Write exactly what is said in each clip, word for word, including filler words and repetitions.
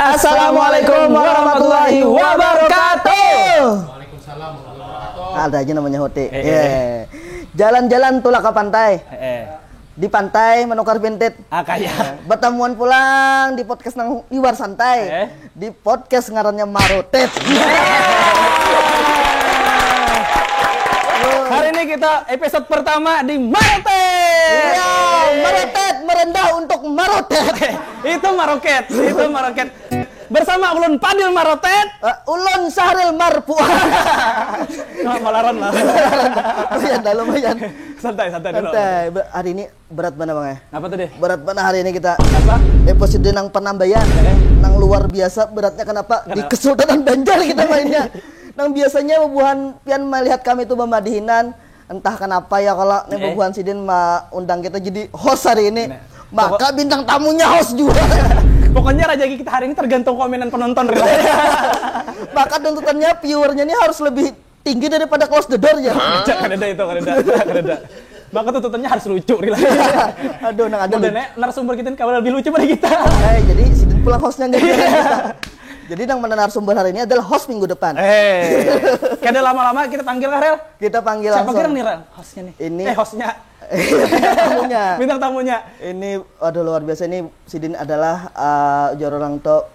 Assalamualaikum warahmatullahi wabarakatuh. Waalaikumsalam warahmatullahi wabarakatuh. Ada aja namanya Hote. Eh, eh. Jalan-jalan tulak ke pantai. Eh, eh. Di pantai menukar pintit. Ah, kaya. Bertemuan pulang di podcast nang liwar santai. Eh. Di podcast ngarannya Marutit. Hari ini kita episode pertama di Marutit. Iya, Marutit merendah untuk Marutit. Itu maroket, itu maroket. Bersama ulun Padil Marotet. Eh, ulun Syahril Marpu. Nah, malaran lah. Lumayan dah, lumayan. Santai, santai dulu. Santai. Be- hari ini berat mana, Bang, ya? Apa tuh, deh? Berat mana hari ini kita? Apa? Episode nang penambayan. Eh. Nang luar biasa beratnya, kenapa? Di Kesultanan Banjar kita mainnya. Nang biasanya bubuhan pian melihat kami tuh bamadihinan, entah kenapa ya, kalau nih, eh, bubuhan sidin ma- undang kita jadi host hari ini. Nah. Maka pokok- bintang tamunya host juga. Pokoknya raja kita hari ini tergantung komenan penonton, Ril. Maka tuntutannya viewernya ini harus lebih tinggi daripada close the door ya. Kada ada itu, kada ada, kada ada. Maka tuntutannya harus lucu, Ril. Aduh, nang ada. Udah, lucu. Nek, narasumber kita ini kawan lebih lucu pada kita. Eh, jadi sidin pulang hostnya nggak ada. Jadi yang mana narasumber hari ini adalah host minggu depan. Eh, kada lama-lama kita panggil kah, Rel? Kita panggil. Siapa langsung. Gerang nih, Rel? Hostnya nih. Ini eh, hostnya. Bintang tamunya. Bintang tamunya. Ini, waduh, luar biasa. Ini sidin adalah, eh, ujar orang tuh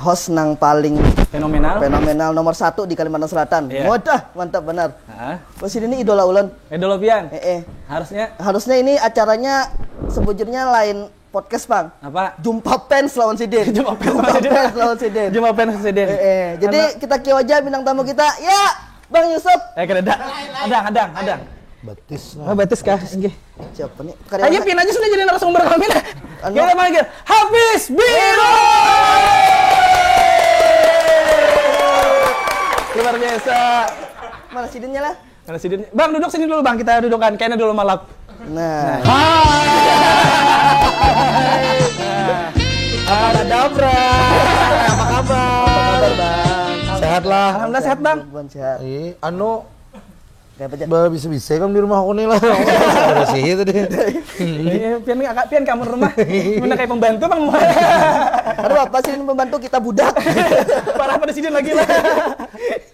host nang paling fenomenal, fenomenal nomor satu di Kalimantan Selatan. Iya. Wadah, mantap benar. Heeh. Wah, sidin ini idola ulun. Idola pian. Eh, eh. Harusnya. Harusnya ini acaranya sebujurnya lain podcast, Bang. Apa? Jumpa fans lawan sidin. Jumpa fans lawan sidin. Jumpa fans lawan sidin. Eh, eh. Jadi, kita kieu aja bintang tamu kita. Ya, Bang Yusuf. Eh, kada ada. Adang, adang, adang. Batis lah. Oh, batis kah? Inggih. Siapa nih? Ayo, pian aja sudah jadi narasumber kami lah. Anu. Kita panggil Hafiz Biro. Luar biasa. Mana sidinnya lah? Mana sidin? Bang, duduk sini dulu, Bang. Kita dudukan. Kena dulu malap. Nah. Nah. Hai. Nah. Apa kabar? Apa kabar, Bang? Sehat lah. Alhamdulillah sehat, Bang. Bukan sehat. Ih, anu, bisa-bisa kan di rumah aku nih lah. Bersihi tadi. Iya, pian, pian kamu rumah. Mana kayak pembantu, Bang? Aduh, apa sih ini pembantu kita budak? Parah pada sidin lagi lah.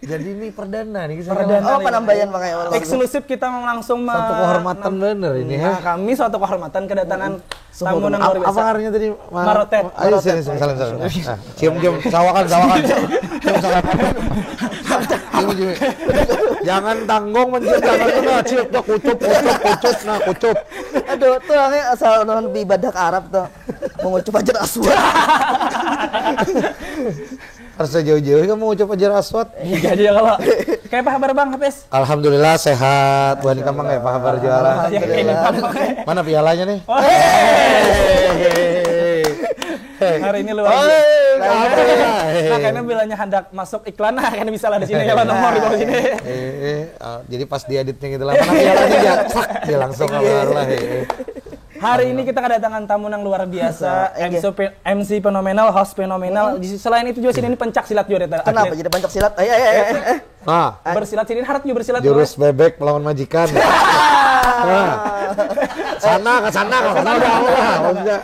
Jadi ini perdana nih, kisahnya. Perdana. Oh, nih. Penambayan makanya. Eksklusif kita mau langsung ma- Satu kehormatan bener ini, ya. Nah, kami suatu kehormatan kedatangan tamu nang luar biasa. Apa ngarannya tadi? Marotet. Ayo, sini, sini, salam, salam. Nah, cium, cium, sawakan, sawakan. Cium, sawakan. Cium, cium. Jangan tanggung mencium tangan tu, nah, cium, nah, kucup, kucup, kucup, nah, kucup. Aduh, tuh, angin asal nonton di badak Arab tuh. Mengucup aja aswad. Harus jauh-jauh kamu ngucap Hajar Aswad. Iya, dia kalau. Kayak apa kabar, Bang Hafiz? Alhamdulillah sehat. Buhan ikam, Bang, kayak apa kabar juara? Alhamdulillah. Mana pialanya nih? Oh. Hei. Hari ini luar biasa. Nah, karena bilanya hendak masuk iklan, nah, karena bisa lah di sini ya, nomor di bawah sini. Eh, eh, eh, ah, jadi pas dieditnya gitu lah, mana pialanya dia, sak, dia langsung keluar lah. Eh, eh. Hari ini kita kedatangan tamu yang luar biasa, M C, pe- M C fenomenal, host fenomenal. Di selain itu juga sini ini pencak silat juga, Reta. Kenapa jadi pencak silat? Eh, eh, eh, eh, eh. Nah, bersilat sini, harat juga bersilat, jurus bebek melawan majikan. Nah. Sana, ke sana, ke sana, udah, udah, udah.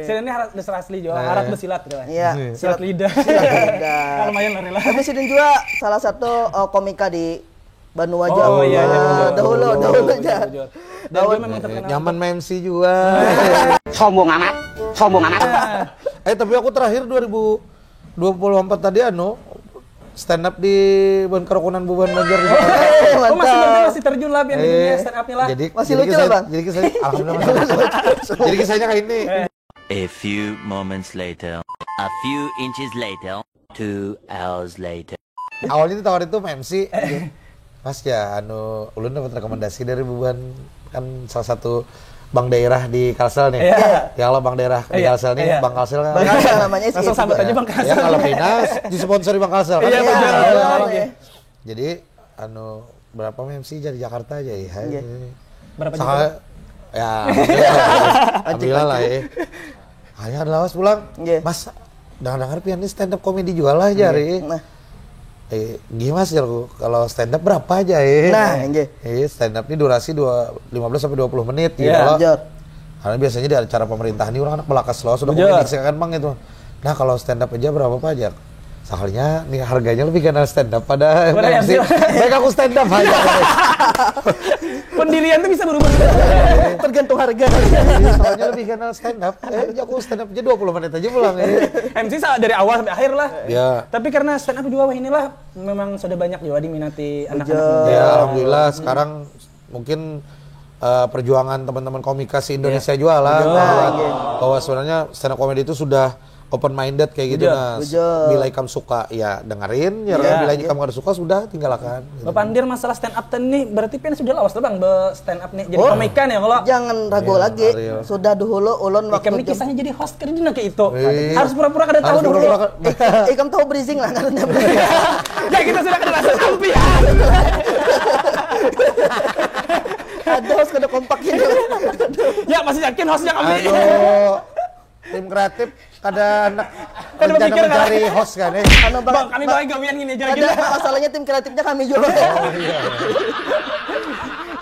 Sini ini harat dasar asli juga, harat bersilat, gitu. Iya, silat lidah. Silat lidah. Lumayan lah, Rela. Tapi sini juga salah satu, eh, komika di Banua Jawa. Oh, iya, iya, betul. Dahulu, dahulu aja. Dan dia memang terkenal. Nyaman ma-M C juga. Sombong amat, sombong amat. Eh, tapi aku terakhir dua ribu dua puluh empat tadi, anu, stand up di Ban Kerukunan Bubuhan Banjar di Jakarta. Oh, masih, masih terjun lah, Pian, di dunia stand up-nya lah. Jadi, masih jadi lucu lah, Bang. Jadi kisah, alhamdulillah masih lucu. Jadi kisahnya kayak ini. A few moments later. A few inches later. Two hours later. Awalnya tuh tawarin tuh M C. Mas ya, anu, ulun dapat rekomendasi dari bubuhan, kan salah satu bang daerah di Kalsel nih. Iya. Ya, kalau bang daerah di Kalsel nih, iya. Bang Kalsel kan. Bang Kalsel namanya sih. Langsung sambut aja Bang Kalsel. Ya, kalau Pina disponsori Bang Kalsel kan. Iya, betul. Iya, iya. Jadi, anu, berapa M C dari Jakarta aja ya? Iya. Berapa juta? Ya, alhamdulillah lah ya. Ayo, ada lawas pulang. Nggih. Mas, dengar-dengar pian ini stand up comedy juga lah, jari. Nah. Eh, nggih, Mas, jarku, kalau stand up berapa aja, eh? Nah, nggih. Eh, stand up ini durasi dua, lima belas sampai dua puluh menit, gitu. Iya. Kalau Karena biasanya di acara pemerintahan ini orang anak balakas loh, sudah komentar kan mang itu. Nah, kalau stand up aja berapa pajak? Soalnya nih harganya lebih ganal stand up pada M C. Baik aku stand up aja. Pendirian tuh bisa berubah. Tergantung harga. Soalnya lebih ganal stand up. Eh, aku stand up aja dua puluh menit aja pulang ya. M C dari awal sampai akhir lah. Ya. Tapi karena stand up juga inilah memang sudah banyak juga diminati anak-anak. Ya, alhamdulillah sekarang mungkin uh, perjuangan teman-teman komika se Indonesia yeah. juga lah yeah. bahwa, yeah. bahwa sebenarnya stand up comedy itu sudah open minded kayak gitu nah. Bila ikam suka ya dengerin, ya yeah. bila ikam kada suka sudah tinggalkan. Gitu. Bapandir masalah stand up tadi nih berarti pian sudah lawas tuh bang be stand up nih jadi oh, komika nih kalau. Jangan ragu yeah, lagi. Real. Sudah dulu ulun waktu ikam ini kisahnya jadi host kerja kayak itu. Yeah. Harus pura-pura kada tahu dulu. Pura-pura. Eh, ikam tahu breezing lah karena breezing. Ya kita sudah kenal sampian. Ada host kada kompak ini. Ya masih yakin hostnya kami. Aduh, tim kreatif kada anak kada rencana mencari host kan eh. Anu, bang, bang, kami balik gawian gini aja lagi. Masalahnya tim kreatifnya kami juga. Oh, iya.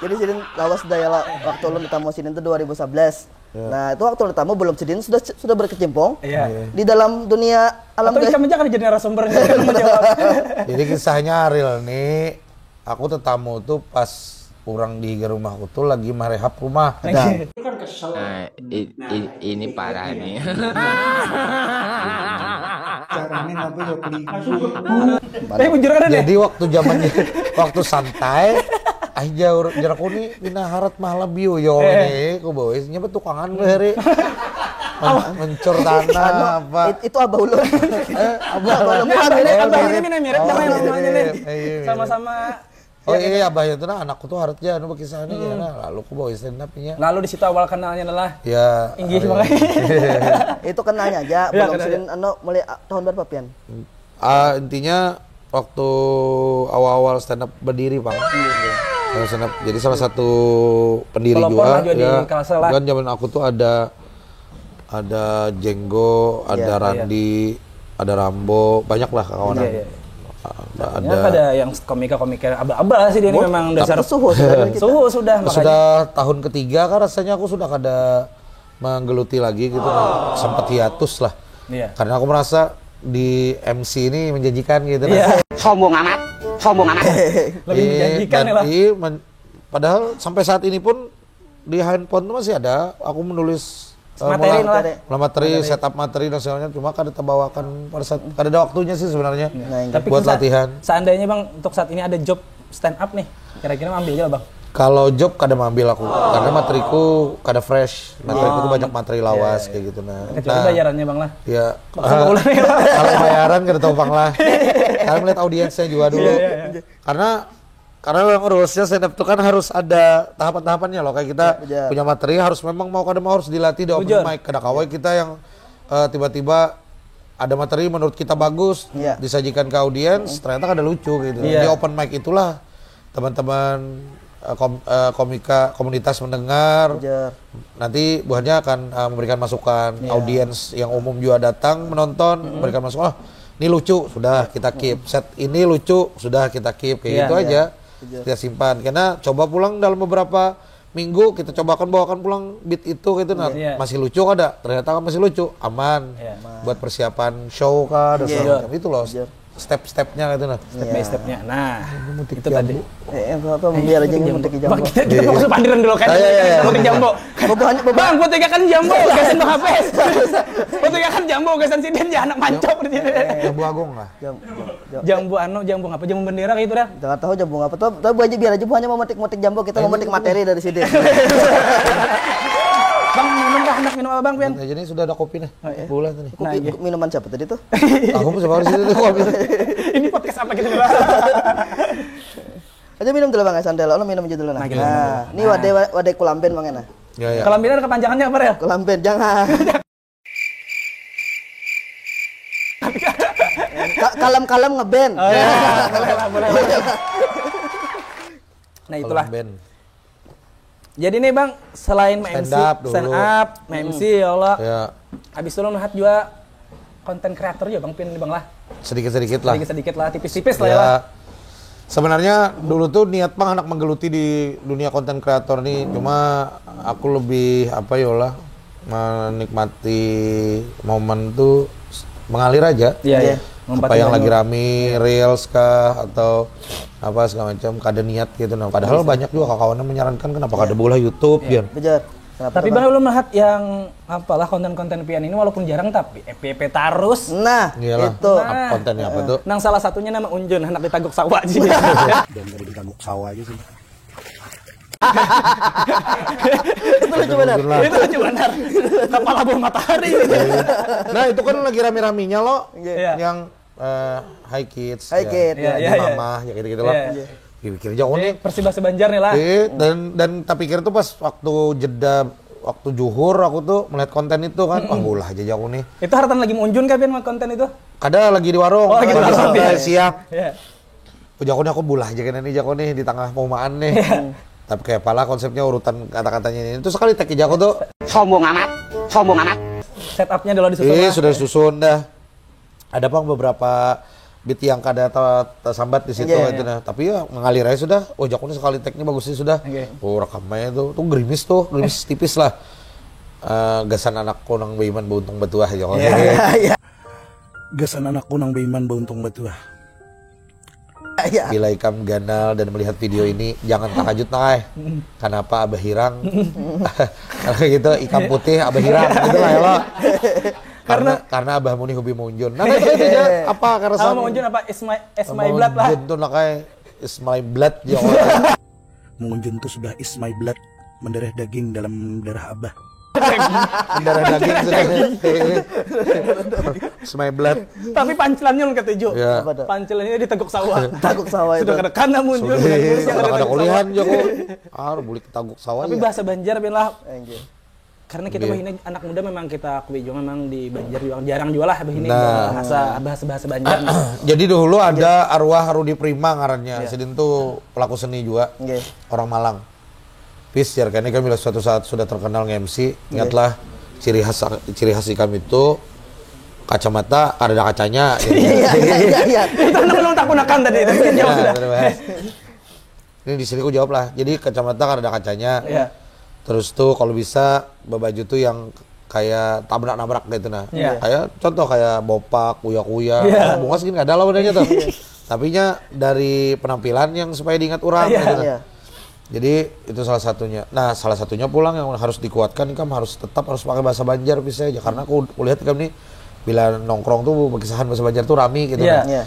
Jadi sidin lawas daya lah waktu ulun tamu sidin itu dua ribu sebelas. Ya. Nah, itu waktu tamu belum sidin sudah sudah berkecimpung ya. Di dalam dunia alam gaib. Atau ikam aja kan jadi narasumber menjawab. Jadi kisahnya Ariel nih Aku tetamu tuh pas orang di rumahku tuh lagi merehab rumah. Nah, itu kan kesel. Nah, i, i, ini parah nih. Caranya apa ya pelingkuh. Tapi bujur kan Jadi waktu zaman waktu santai, ah jauh jeraku nih pina harat malah biu yo eh. Ini, aku bawa isinya betukangan gue hari. Mencur tanah apa? Itu abah ulun. Eh, abah ulun. Abah ini mirip namanya namanya nih. Sama-sama Oh iya, iya abahnya tuh nah anakku tuh harusnya anu berkisah nih hmm. Nah, lalu aku bawa stand up nya. Lalu di situ awal kenalnya adalah ya inggih makanya. Itu kenalnya aja ya, belum sering anu mulai ah, tahun berapa pian? Uh, intinya waktu awal-awal stand up berdiri bang. Iya, iya. Stand up. Jadi salah satu pendiri juga, juga ya, di Kalsel lah. Kan zaman aku tuh ada ada Jenggo, ada ya, Randi, ya. Ada Rambo, banyak lah kawan. Ya, ya. Ada, ada yang komika-komika abal-abal sih dia ini memang dasar suhu sudah. Suhu sudah. Sudah tahun ketiga kan rasanya aku sudah kada menggeluti lagi gitu. Oh. Sempat hiatus lah. Iya. Karena aku merasa di M C ini menjanjikan gitu. Iya. Nah. Sombong amat, sombong amat. Lebih menjanjikan ya lah. Padahal sampai saat ini pun di handphone tuh masih ada aku menulis uh, materi mula, lah. Mula materi, materi, setup materi dan segalanya cuma kada terbawakan pada saat kada ada waktunya sih sebenarnya nah, tapi buat saat, latihan. Seandainya bang untuk saat ini ada job stand up nih kira-kira ambil aja bang. Kalau job kada ambil aku karena materiku kada fresh, materiku oh. Banyak materi lawas yeah, yeah. Kayak gitu nah. Kecuali nah, bayarannya bang lah. Ya. Kalau bayaran kada tahu bang lah. Kalian melihat audiensnya juga dulu. Yeah, yeah, yeah. Karena Karena yang rulesnya stand up itu kan harus ada tahapan-tahapannya loh. Kayak kita ya, punya materi harus memang mau kada mau harus dilatih di open mic. Kada kawai kita yang uh, tiba-tiba ada materi menurut kita bagus ya. Disajikan ke audiens, hmm. Ternyata kada lucu gitu. Ya. Di open mic itulah teman-teman uh, kom, uh, komika komunitas mendengar. Bejar. Nanti buahnya akan uh, memberikan masukan. Ya. Audiens yang umum juga datang menonton, hmm. Memberikan masukan. Oh, ini lucu sudah kita keep set ini lucu sudah kita keep kayak yeah, gitu yeah. Aja yeah. Kita simpan karena coba pulang dalam beberapa minggu kita cobakan bawakan pulang beat itu gitu nah yeah. Masih lucu kada ternyata kan masih lucu aman yeah. Buat persiapan show kah dan yeah. Segala macam itu loh yeah. Step-stepnya gitu nah step yeah. By stepnya nah itu jambu. Tadi eh, apa, apa, biar aja yang metik jambo kita kita mau kepandiran dulu kan yeah, yeah, yeah. Metik jambo bang buat kan jambo gasan bahapes buat kan jambo gasan sidin ya anak mancok di sini jambu agung lah Jam, jam, jambu anu, jambu apa? Jambu bendera kayak itu dah. Jangan tahu jambu apa tuh. Tapi aja biar aja buahnya mau metik-metik jambu, kita mau metik materi dari sini. Bang, minum kah anak minum apa Bang Pian? Aja ini sudah ada kopi nih. Oh, iya. Boleh tuh nih. Kopi nah, iya. Minuman siapa tadi tuh? Aku bisa baru sih tuh kopi. Ini podcast apa gitu Bang? Aja minum dulu Bang, santai lo minum aja dulu nah. Nah, nah ini wadai wadai kulamben Bang Ena. Ya, ya. Kulamben ada kepanjangannya apa ya? Kulamben jangan. Kalem-kalem ngeband. Oh, ya. Boleh, boleh, boleh. Nah itulah. Band. Jadi nih bang, selain stand MC, up stand up, MC ya Allah. Ya. Habis itu lo melihat juga konten kreator ya bang Pin bang lah. Sedikit-sedikit lah. Sedikit-sedikit lah, tipis-tipis lah ya. Ya. Sebenarnya dulu tuh niat pang handak menggeluti di dunia konten kreator nih, cuma aku lebih apa ya lah, menikmati momen tuh mengalir aja. Iya, iya. Apa yang lagi rame, reels kah atau apa segala macam, kada niat gitu nah. Padahal banyak juga kakawanan menyarankan kenapa kada buka YouTube, Bian. Bejar. Kenapa Tapi tuh, Bang? Bang, ulun melihat yang apalah konten-konten pian ini walaupun jarang tapi F Y P tarus. Nah, Iyalah. Itu. Ap- Kontennya apa tuh? Nang salah satunya nama Unjun, handak ditaguk sawah aja. Dan dari ditaguk sawah aja sih. Itu lucu benar. Itu lucu benar. Kepala bawah matahari. Nah, itu kan lagi rame-ramenya lo Iya. Yang eh, Hi Kids, Hi Kids, ya, iya, Ini iya. Mama, ya gitu-gitu lo. Iya. Pikir-pikir aja aku nih. Persibahasa Banjar nih lah. Eh, dan dan tak pikir tuh pas waktu jeda, waktu juhur aku tuh melihat konten itu kan, wah, bulah aja aku nih. Itu haratan lagi Unjun kah pian konten itu? Kada, lagi di warung, Oh, lagi di lagi warung. Sampai siang. Iya. Ujaku nih, aku bulah aja kena nih, jaku nih di tengah perumahan nih. Tapi kayak apalah konsepnya, urutan kata-katanya ini. Terus sekali tag jaku tuh, Sombong amat, sombong amat. Setupnya dulu disusun eh lah. Sudah susun dah. Ada pang beberapa beat yang kada ta- tersambat di situ Iya, itu nah. Tapi ya mengalir aja sudah. Oh, jaku nih sekali tag nih bagus sih sudah. Oke. Oh, rekamnya itu tuh gerimis tuh, gerimis tipis lah. Eh, gasan anakku nang beiman beruntung batuah ya. Gasan anakku nang beiman beruntung batuah. Iya. Bila ikam ganal dan melihat video ini, jangan takajut nah, eh. Kenapa abah hirang? Karena gitu, ikam putih, abah hirang, gitu lah ya lo. Karena karena abahmu nih hobi maunjun. Nah, itu itu aja. Apa karena Sama Unjun apa? Is my, is my blood lah. Maunjun tuh nak kayak is my blood ya. Mengunjun tuh sudah is my blood, mendarah daging dalam darah abah. Darah daging sudah. Is my blood. Tapi pancelannya ulun ketuju. Ya. Apa tuh? Pancelannya diteguk sawah. Taguk sawah itu. Sudah kada kana Unjun. Sudah kada kulihan jaku. Ah, boleh taguk sawah Tapi ya. Bahasa Banjar pian lah. Anjir. Karena kita mah ini anak muda memang kita akui juga memang di Banjar juga jarang juga lah begini Nah. bahasa bahasa bahasa Banjar. Jadi dulu ada arwah Rudi Prima ngarannya. Sidin tuh pelaku seni juga. Nggih. Orang Malang. Pis, jar kene kami lah suatu saat sudah terkenal nge-M C. Ingatlah ciri khas ciri khas ikam itu kacamata kada ada kacanya. Gitu. Iya, iya, iya, iya. Itu anak belum tak gunakan tadi. Tadi jawab Nah, sudah. Terus bahas. Ini di sini aku jawab lah. Jadi kacamata kada ada kacanya. Iya. Terus tuh kalau bisa babaju tuh yang kayak tabrak-nabrak gitu nah. Iya. Kayak contoh kayak bopak, kuya-kuya. Iya. Bungas gini ada lah wadahnya tuh. Tapinya dari penampilan yang supaya diingat orang Iya. gitu nah. Iya. Jadi itu salah satunya. Nah, salah satunya pulang yang harus dikuatkan, ikam harus tetap harus pakai bahasa Banjar bisa aja karena aku kulihat ikam nih bila nongkrong tuh berkisahan bahasa Banjar tuh rami gitu Iya. kan. Iya.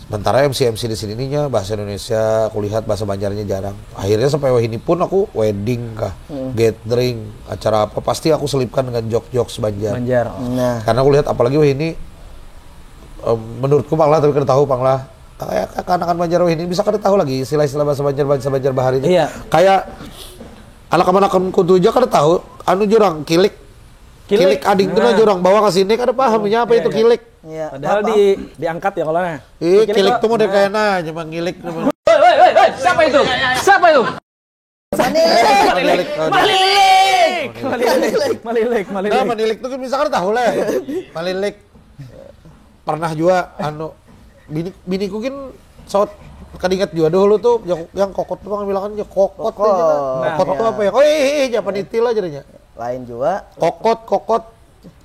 Sementara M C M C di sini nya bahasa Indonesia, kulihat bahasa Banjarnya jarang. Akhirnya sampai wahini pun aku wedding kah, gathering, acara apa pasti aku selipkan dengan jok-jok Banjar. Banjar. Nah, Karena aku lihat apalagi wahini em, menurutku pang lah tapi kada tahu pang lah. Kayak kanakan Banjar wahini bisa kada tahu lagi istilah-istilah bahasa Banjar bahasa Banjar bahari itu. Iya. Kayak anak-anak kutu aja kada tahu anu jurang kilik. Kilik. Kilik ading tuh nah jurang bawa ke sini kada pahamnya apa itu kilik. iya. Padahal Apa? di diangkat ya kalau nah. Ih, Kilik kilik kok. Tuh mau kayak nah cuma ngilik cuma. Woi, woi, woi, woi, siapa itu? Siapa itu? Manilik. Malilik. Malilik. Malilik. Malilik. Nah, manilik tuh kan bisa kada tahu lah. Malilik. Pernah juga anu bini biniku kan saut kada ingat juga dulu tuh yang, yang kokot tuh pang bilang kan ya kokot tuh gitu. Kokot. Kokot tuh apa ya? Oh iya iya iya Japan itil aja deh. Lain juga. Kokot kokot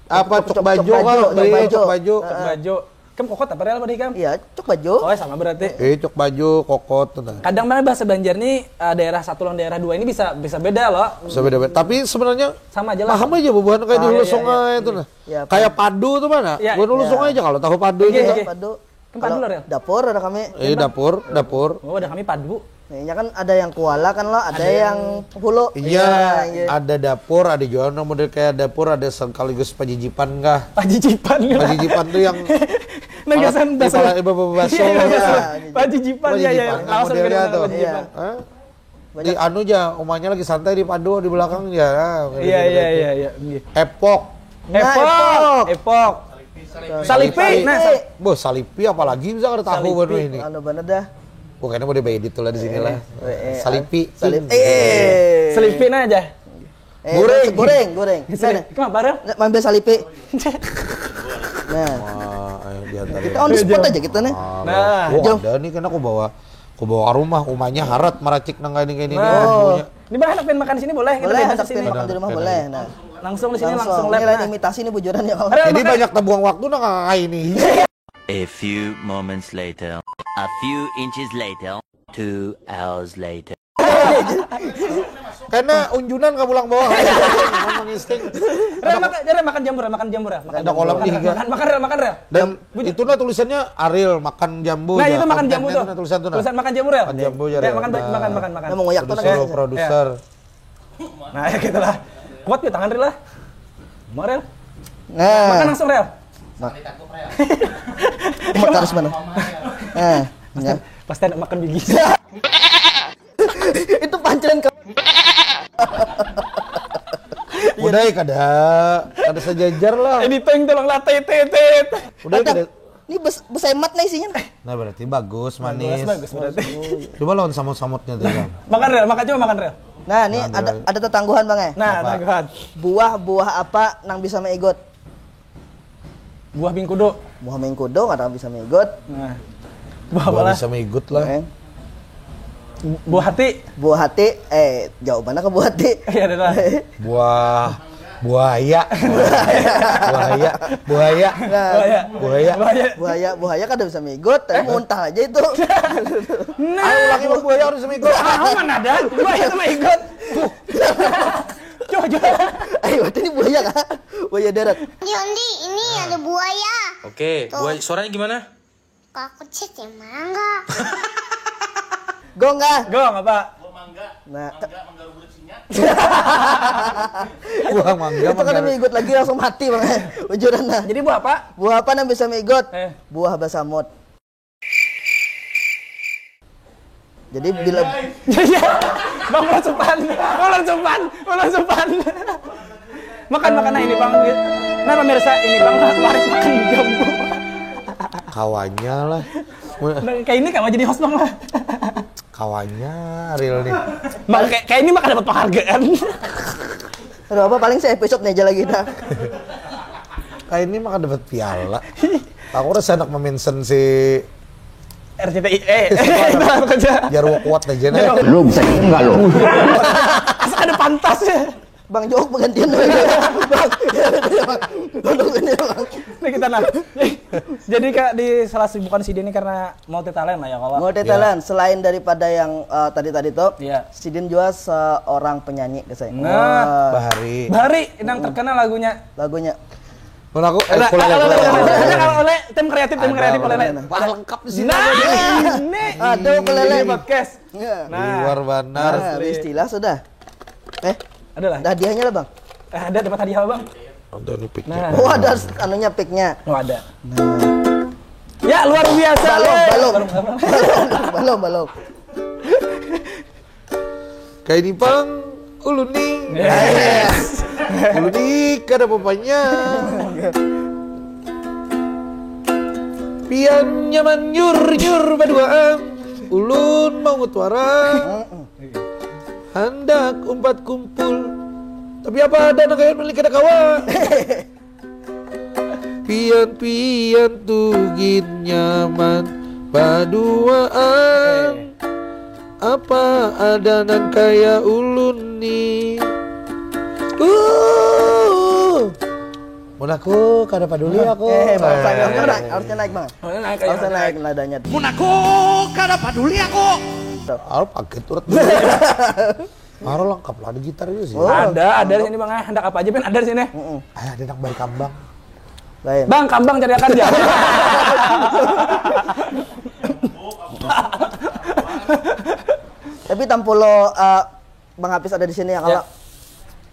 apa Cok- cok cok- baju cok kan? baju, cok Iya, baju. cok baju. Cok baju. Kan kokot apa real pada ikam? Iya, cok baju. Oh, sama berarti. Eh cok baju kokot tuh nah. Kadang mana bahasa Banjar nih eh, daerah satu lawan daerah dua ini bisa bisa beda loh. Bisa beda-beda. Tapi sebenarnya Sama aja lah. Paham aja bubuhan kayak di Ah, hulu iya, iya, sungai iya. Itu nah. Ya, Kayak padu tuh mana? Iya. Bukan hulu Iya. Sungai aja kalau tahu padu Iya, itu. iya. Nah. Padu. Kan padu Kalau lah, Rel. Dapur ada kami. Eh dapur, dapur. Oh, ada kami padu. Nah, ini kan ada yang kuala kan lo, ada yang hulu. Iya, Iya. ada dapur, ada juga yang model kayak dapur, ada sekaligus pajijipan kah? Pajijipan. Pajijipan tuh yang Nah, gasan di pala- eh, bapak baso. Iya, Iya. iya. Pajijipan ya ya. Pajijipan, Langsung modelnya kena tuh. pajijipan. Hah? Di anu aja, umahnya lagi santai di padu di belakang ya. Nah, Iya, iya, iya, iya. Epok. Nah, Epok. Epok. Salipi. Nah, sa- Boh, salipi apalagi bisa kada tahu Salipi. Baru ini. Anu bener dah. Bukannya mau diedit tuh lah di sini lah. Eh, eh, Salipi. Salip. Eh. Salipi nah aja. Eh, Goreng. Goreng, goreng. Nah, Kenapa, Rel? nah, ambil salipi. Nah, Wah, ayo diantar. Kita on the spot aja kita nih. Nah. Wah, Jom. Ada nih kena aku bawa Bawa ke rumah, umanya harat meracik nang kaini kaini. Nah. Oh. Ini bah, handak pian makan di sini boleh. Kita boleh, bebas di sini. Makan di rumah boleh. Nah. Langsung di sini, langsung live. Ini lain imitasi nih, bujuran ya, kawan. Jadi banyak terbuang waktu nang kayak ini. A few moments later. A few inches later. Two hours later. Karena unjunan ke pulang bawah. Memang insting. Rel, makan, Rel, makan jambu, Rel, makan jambu, Rel. Makan jambu. Ada kolam di higa. Makan, makan, Rel, makan, Rel. Dan itu nah tulisannya Ariel makan jambu. Nah, itu makan jambu tuh. Tulisan tuh nah. Tulisan makan jambu, Rel. Makan jambu ya, Rel. Makan, makan, makan, makan. Nah, mau ngoyak tuh produser. Nah, ya gitulah. Kuat ya tangan, Rel lah. Mau, Rel? Nah. Makan langsung, Rel. Nah. Makan harus mana? Nah, pasti ada makan bigi. Itu pancelan ke Udah ya, kada, kada sejajar lah. Editing tolong lah, tet, tet, tet. Udah ya, kada. Ini bes, besemat nih isinya. Nah, berarti bagus, manis. Bagus, bagus berarti. Coba lawan samut-samutnya tuh, Bang. Makan, Rel, makan, coba makan, Rel. Nah, ini ada, ada tetangguhan, Bang, ya. Nah, tetangguhan. Buah, buah apa nang bisa maigut? Buah mingkudu. Buah mingkudu kada bisa migut. Nah. Buah apa lah? Bisa migut lah. Eh. Buah hati. Buah hati, eh, jauh mana ke buah hati? Iya, ada lah. Buah buaya. Buaya. Buaya. Nah, buaya. Buaya. Buaya. Buaya, buaya kada bisa migut, tapi muntah aja itu. Nah. Ayo ulangi, buaya harus migut. Ah, mana ada? Buaya itu migut. Coba, coba. Ayo, ini buaya kah? Buaya darat. Yondi, ini ada buaya. Oke, tuh. Buaya suaranya gimana? Kalau kecil ya mangga. Gong kah? Gong apa? Gong mangga. Nah, mangga, mangga ruburan singa. Buah mangga. Itu kan mangga. Migut lagi langsung mati, Bang. Bujuran nah. Jadi buah apa? Buah apa nang bisa migut? Eh. Buah basamut. Jadi bila Iya. Bang, ular supan, ular supan, ular supan. Makan, makan, nah, ini, Bang. Nah, pemirsa, ini, Bang, mari makan jambu. Kawannya lah. Nah, kayak ini kawan jadi host, Bang, lah. Kawannya real nih. Mak, kayak, kayak ini mah kada dapat penghargaan. Aduh, apa paling se-episode nih aja lagi dah. Kayak ini mah kada dapat piala. Aku rasa anak memention si R C T I, eh, itu apa kerja? Jarwo kuat aja nih. Jarwo. Lu bisa enggak lu? Asa kada pantas ya. Bang Jok bergantian dulu. Bang. Tolong ini, Bang. Ini kita nah. Jadi, Kak, di salah sibukan sidin ini karena multi talent lah ya, kalau. Multi talent, selain daripada yang, eh, tadi-tadi tuh, iya. Sidin juga seorang penyanyi, guys, ya. Nah. Wah. Bahari. Bahari, yang terkenal lagunya. Lagunya. Mun aku, eh, ada, ukulele, ada, ukulele, ada, ukulele. Ada, ada, ada, tim kreatif, tim kreatif, ukulele. Wah, lengkap di sini. Nah, ini. Ada ukulele. Ini podcast. Iya. Nah. Luar banar. Nah, istilah sudah. Eh, ada lah. Ada hadiahnya lah, Bang. Eh, ada dapat hadiah, Bang. Ada nih picknya. Nah. Oh, ada s-, anunya, picknya. Oh, ada. Nah. Ya, luar biasa. Balom, eh. Balom. Balom, balom. Balom, balom. Kaini pang ulun nih. Yes. Ulun nih kada papanya. Pian nyaman nyur-nyur baduaan. Ulun maungut wara. Handak umpat kumpul. Tapi apa ada nang kaya milik kada kawa. Pian-pian tu gin nyaman baduaan. Apa ada nang kaya ulun ni? Uh. Mun aku kada paduli aku. Eh, Bang, harusnya naik, harusnya naik, Bang. Harusnya naik, harusnya naik nadanya. Mun aku kada paduli aku. Tuh. Aku pakai turut. Maro lengkap lah, ada gitar juga sih. Oh. Ada, ada di sini, Bang. Ah, hendak apa aja, Bang? Ada di sini. Heeh. Ah, ada nang bari kambang. Lain. Bang, kambang cariakan ya. Tapi tampulo, eh, Bang Hafiz ada di sini ya, kalau. Ya.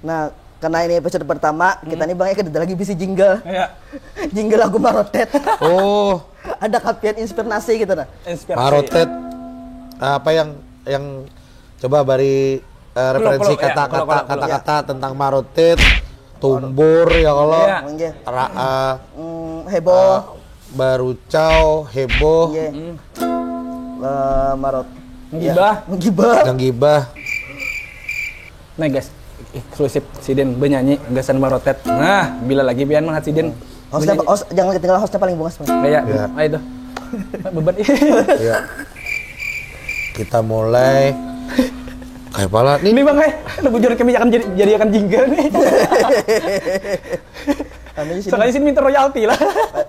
Nah, karena ini episode pertama, hmm, kita nih, Bang, ya, kada ada lagi bisi jingle. Iya. Jingle lagu Marotet. Oh. Ada kapian inspirasi gitu nah. Inspirasi. Marotet. Apa yang, yang Coba bari, eh, referensi kata-kata, kata-kata tentang marotet, tumbur ya kalau. Iya. Nggih. Ra-, eh, mm, heboh. Eh, barucau, heboh. Nggih. Mm. Eh, marot. Menggibah. Ya. Menggibah. Menggibah. Nah, guys, eksklusif sidin benyanyi gasan marotet. Nah, bila lagi pian melihat sidin. Hostnya, host, jangan ketinggalan, hostnya paling bungas, Bang. Iya, iya. Ayo tuh. Beban. Iya. Kita mulai. Kayak pala nih. Ini bang eh, lu bujur kami akan jadi jadi akan jingle nih. Anu sih. Sekali sini minta royalti lah.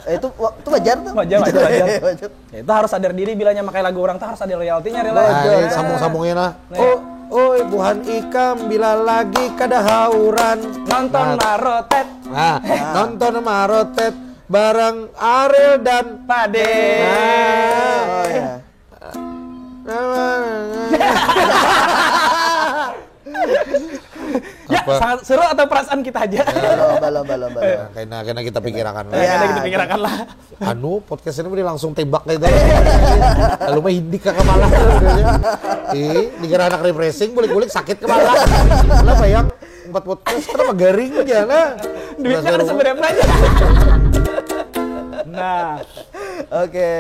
Eh, itu wa- itu wajar tuh. Wajar, wajar, wajar. Wajar. Ya, itu harus sadar diri bilanya makai lagu orang tuh harus ada royaltinya Rila. Nah, ini sambung-sambungnya lah. Oh, oi buhan ikam bila lagi kada hauran. Nonton Nah, marotet. Nah, nonton marotet bareng Ariel dan Pade. Oh ya. Ya, Apa? sangat seru atau perasaan kita aja. Belum, belum, belum, belum. Nah, kena kena kita pikirakan lah. Iya. Ada kita pikirakan lah. Anu podcast ini boleh langsung tembak gitu. Lalu mah hindik ke kepala. Ih, dikira anak refreshing, bulik-bulik sakit kepala. Kenapa yang empat podcast kenapa garing aja lah. Duitnya ada seberapa aja. Nah, Oke.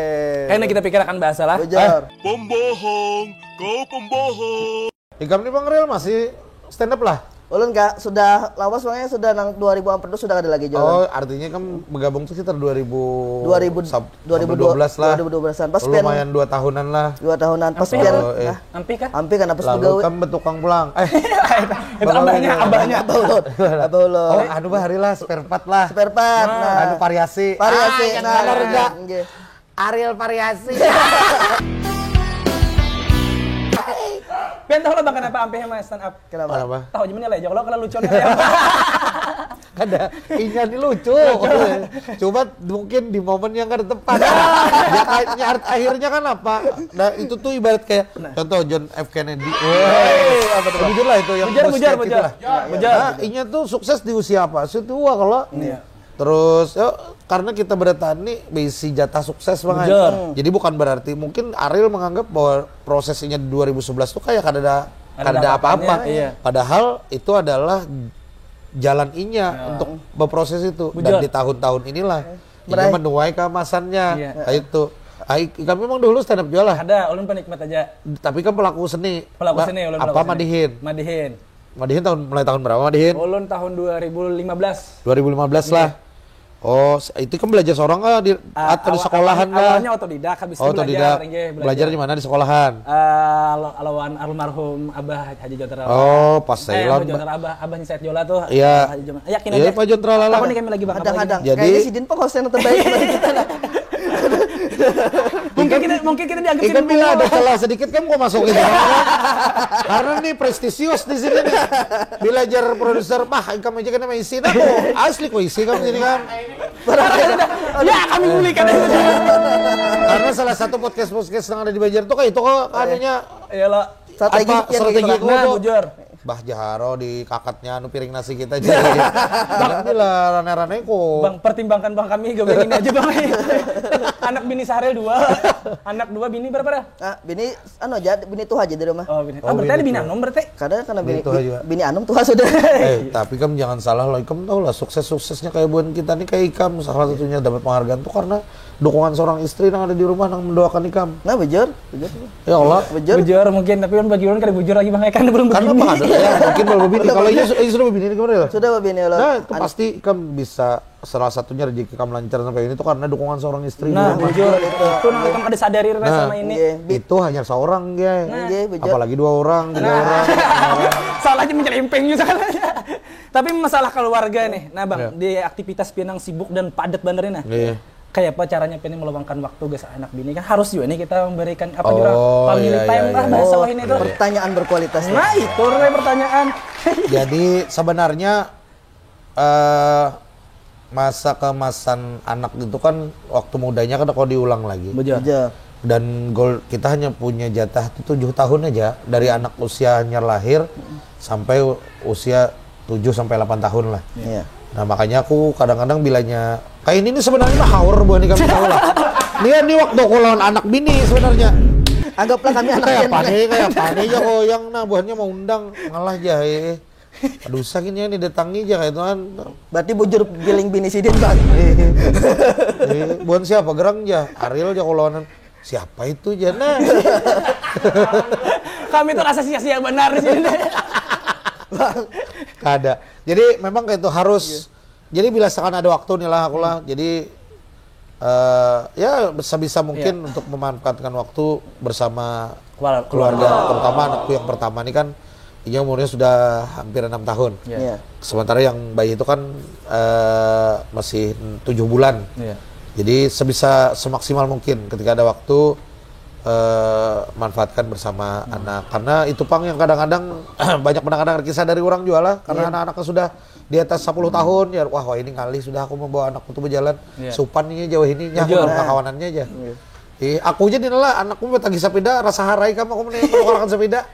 kayaknya kita pikirakan bahasa lah. Bujur. Pembohong, kau pembohong. Ikam nih Bang Real masih stand up lah. Ulun kak sudah lawas makanya sudah nang dua ribu empat belas sudah ada lagi jualan. Oh, artinya kan bergabung tuh sekitar dua ribu Dua ribu, sab- dua ribu sampai dua belas lah. dua ribu dua belasan. Pas Oh, pian- lumayan dua tahunan lah. Dua tahunan pas Hampir. pian. Oh, eh. Nah, Ampih kah? hampir karena pas Lalu pegawai. Kan bertukang pulang. Eh, Itu abahnya, abahnya. Apa ulun? Apa ulun? Oh, anu bah hari lah spare part lah. Spare part. Nah. Anu variasi. Variasi. Ah, yang Nah, bener dah. Nggih. Ariel variasi. Pian tahu lah bang kenapa ampih sama stand up? Kenapa? Kenapa? Tahu aja mana lah, kalau kalau lucu nih kayak apa. Kada, inya ini lucu. Cuma mungkin di momen yang kada tepat. Ya kayaknya art- akhirnya kan apa? Nah, itu tuh ibarat kayak contoh John F Kennedy. Wah, jujur lah itu yang Bujur, bos bujur, kayak bujur. gitulah. Bujur. Nah, inya tuh sukses di usia apa? Usia tua kalau. Iya. Terus ya, karena kita bertani berisi jatah sukses bang. Bujur. Jadi bukan berarti mungkin Ariel menganggap bahwa prosesnya di dua ribu sebelas tuh kayak kada ada Ada kada ada apa-apa. apa-apanya, iya. Padahal itu adalah jalan inya Ya. untuk berproses itu Bujur. dan di tahun-tahun inilah ini Meraih. menuai keemasannya. Iya. Nah, itu. Ai, kami memang dulu stand up juga lah. Ada, ulun penikmat aja. Tapi kan pelaku seni. Pelaku Ba- seni, ulun apa pelaku seni. Madihin? Madihin. Madihin tahun mulai tahun berapa Madihin? Ulun tahun dua ribu lima belas. dua ribu lima belas lah. Oh, se- itu kan belajar seorang kah di Ah, atau di awal- sekolahan awal- kah? Awalnya otodidak, habis Oh, itu belajar. Otodidak. Nggih, Belajar di mana di sekolahan? Eh, lo- lawan almarhum Abah Haji Jontra. Oh, pas Eh, Thailand. Abah Jontra Abah, Abahnya Said Jola tuh. Iya. Abah Haji Jontra. Yakin Iya, aja. Pak Jontra Lala. Takon nih kami lagi bang. Apa Kadang-kadang. Jadi- Kayaknya sidin penghost yang terbaik bagi kita lah. Mungkin kita mungkin kita dianggap Ikan sidin bila ada penghost. celah sedikit kan mau masuk itu. Karena nih prestisius di sini nih. Bila jar produser, bah, ikam aja kena isi nah. Asli kok isi kamu sini kan. Ya kami bulikan aja. Karena salah satu podcast podcast yang ada di Banjar tuh kayak itu kok anunya Iya lo. Strategi apa sekian strategi gitu. kudu Nah, tuh. Bujur. Bah Jaharo di kakaknya anu piring nasi kita jadi. Bang bila rane-rane kok. Bang, pertimbangkan bang kami gawe ini aja bang. Anak bini Sahril dua, anak dua bini berapa dah? Ah, bini anu aja, bini tuh aja di rumah. Oh bini. Oh, Oh, berarti ada bini bini tua. Anom berarti. Kadang karena Bini bini, tuh bi- juga. bini Anom tuh sudah. Eh, tapi kamu jangan salah loh, kamu tahu lah sukses-suksesnya kayak buan kita nih kayak ikam salah satunya dapat penghargaan tuh karena dukungan seorang istri yang ada di rumah yang mendoakan ikam. Nah, bujur, bujur. Ya Allah. Bujur. Bujur mungkin, tapi kan bagi orang kada bujur lagi bang, kan belum Karena begini. apa ada? Ya, mungkin belum begini. Kalau iya su- iya sudah begini, gimana ya? Sudah begini loh. Nah, itu pasti kamu bisa salah satunya rezeki kamu lancar sampai ini tuh karena dukungan seorang istri. Nah, Di rumah. bujur itu. Itu nang ikam ada sadari Rila Nah. sama ini. Iya, bi- Itu hanya seorang, ya. Nah. Iya, bujur. Apalagi dua orang, tiga orang. Salahnya menyelempeng juga salahnya. Tapi masalah keluarga nih. Nah, Bang, Ya. di aktivitas pian yang sibuk dan padat bener ini nah. Iya. Kayak apa caranya pian meluangkan waktu ke anak bini kan harus juga nih kita memberikan apa juga Oh, family iya, time iya, lah iya. bahasa Oh, ini tuh. iya. Pertanyaan berkualitas. Nah, itu tuh pertanyaan. Jadi sebenarnya eh masa keemasan anak itu kan waktu mudanya kan kalau diulang lagi. Bujur. Aja. Dan gol kita hanya punya jatah tuh tujuh tahun aja dari anak usia hanya lahir sampai usia tujuh sampai delapan tahun lah. Iya. Nah, makanya aku kadang-kadang bilanya kayak ini nih sebenarnya mah haur buah nih kami tahu lah. Dia nih waktu aku lawan anak bini sebenarnya. Anggaplah kami anak Kayak pian. apa nih, kayak apa nih ya kok yang nah buahnya mau undang ngalah aja eh. Aduh sakitnya nih datangi aja kayak tuan. Berarti bujur giling bini sidin, Bang. Eh, bukan siapa gerang aja, Ariel aja kolonan. Siapa itu aja nah. Kami tuh rasa sia-sia benar sih. Kada. Jadi memang kayak itu harus. Jadi bila sekarang ada waktu nih lah aku lah. Jadi eh ya bisa-bisa mungkin untuk memanfaatkan waktu bersama Keluarga, terutama anakku yang pertama ini kan, inya umurnya sudah hampir enam tahun. Iya. Sementara yang bayi itu kan eh, masih tujuh bulan. Iya. Jadi sebisa semaksimal mungkin ketika ada waktu eh, manfaatkan bersama anak. Karena itu pang yang kadang-kadang banyak mendengar kisah dari orang juga lah. Karena anak-anaknya sudah di atas sepuluh tahun ya, wah, wah ini ngalih sudah aku membawa anakku tuh berjalan. Iya. Supan ini jauh ini nya aku Jujur. Kawanan aja. Eh, aku aja nih lah, anakku betagi sepeda, rasa harai kamu aku mending menukarakan sepeda.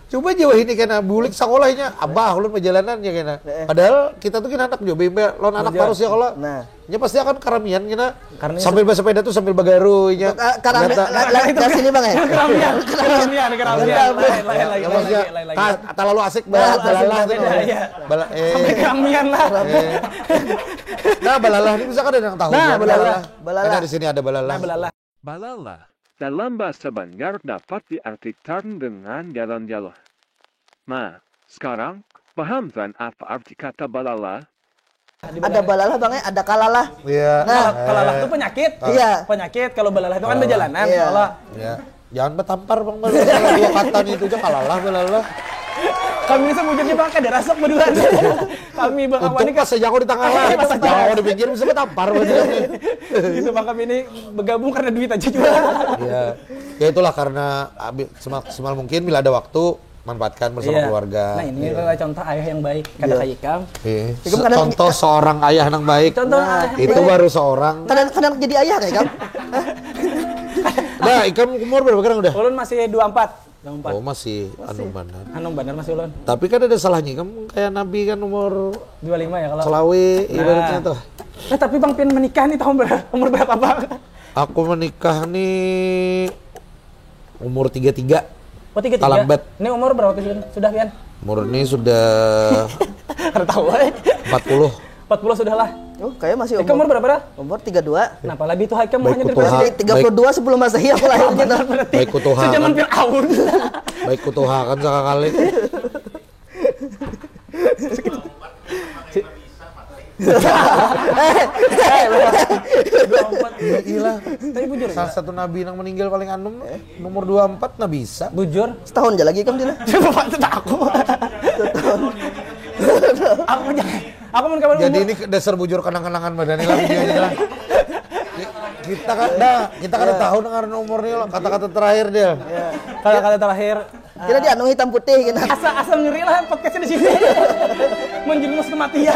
Coba jauh ini kena bulik sekolahnya, abah ulun perjalanan ya kena. Padahal kita tuh kena anak juga bimba, lawan anak Jujur. Baru sih kalau Nah. Nya pasti akan karamian kena Karena sambil bersepeda tuh sambil bagaru nya. Ah, karena Kata- la- la- dari sini bang ya. Keramian, keramian, keramian. Lain, lain, lain, Ya, lain, maksudnya, lain, lain, ah, lain. terlalu asik bala- balalah tuh. Beda, iya. Bala- eh, Sampai keramian lah. eh. Nah, balalah ini bisa kan ada yang tahu. Nah, Kan? balalah. Balalah. Karena di sini ada balalah. Nah, balalah. Balalah dalam bahasa Banjar dapat diartikan dengan jalan-jalan. Nah, sekarang paham kan apa arti kata balalah? Ada balalah bang ya, ada kalalah. Iya. Nah. Kalalah itu penyakit. Iya. Penyakit kalau balalah itu kan berjalanan. Iya. Kalau Ya. Jangan bertampar bang, balalah. Dua kata nih itu aja kalalah balalah. Kami ini sebujurnya bang kada rasak berdua. Kami bang Untung awalnya pas aja aku di tengah lah. Jangan aku di pinggir bisa bertampar berarti. Gitu bang, kami ini bergabung karena duit aja juga. Iya. Ya itulah karena abi- semak- semaksimal mungkin bila ada waktu manfaatkan bersama Iya. keluarga. Nah ini adalah contoh ayah yang baik. Kada kayak ikam. Iya. Ikam kada- Contoh seorang ayah yang baik. Contoh Nah. ayah. Itu baru seorang. Kadang kadang jadi ayah kayak kan? Nah, ikam umur berapa sekarang udah? Ulun masih dua empat. Dua empat. Oh, masih anu benar. Anu benar masih ulun. Tapi kan ada salahnya ikam kayak Nabi kan umur Dua lima ya kalau. Selawe ibaratnya tuh. Nah, tapi bang pian menikah nih tahun berapa? Umur berapa bang? Aku menikah nih umur tiga tiga. Oh tiga tiga. Talambat. Ini umur berapa tuh sudah pian? Umur ini sudah Kada tahu eh. empat puluh. Empat puluh sudah lah. Oh, kayak masih Ikam umur umur berapa dah? umur tiga dua. Kenapa lebih tua ikam Baik hanya kutuha. daripada Tiga puluh dua sebelum masehi aku lahir gitu. Baik kutuha Zaman kan. Fir'aun. Baik kutuha kan sekali. Iya, iya. Tapi bujur ya. Salah satu nabi yang meninggal paling anum nomor dua empat nabi Isa. Bujur. Setahun aja lagi kamu dina. Bapak tetap aku. Aku punya. Aku mau kabar Jadi ini dasar bujur kenang-kenangan badan ini lah videonya lah. Kita kan dah, kita kan tahu dengar nomornya lah. Kata-kata terakhir dia. Kata-kata terakhir. Kita di anu hitam putih gitu. Asa asa ngeri lah podcastnya di sini. Menjerumus kematian.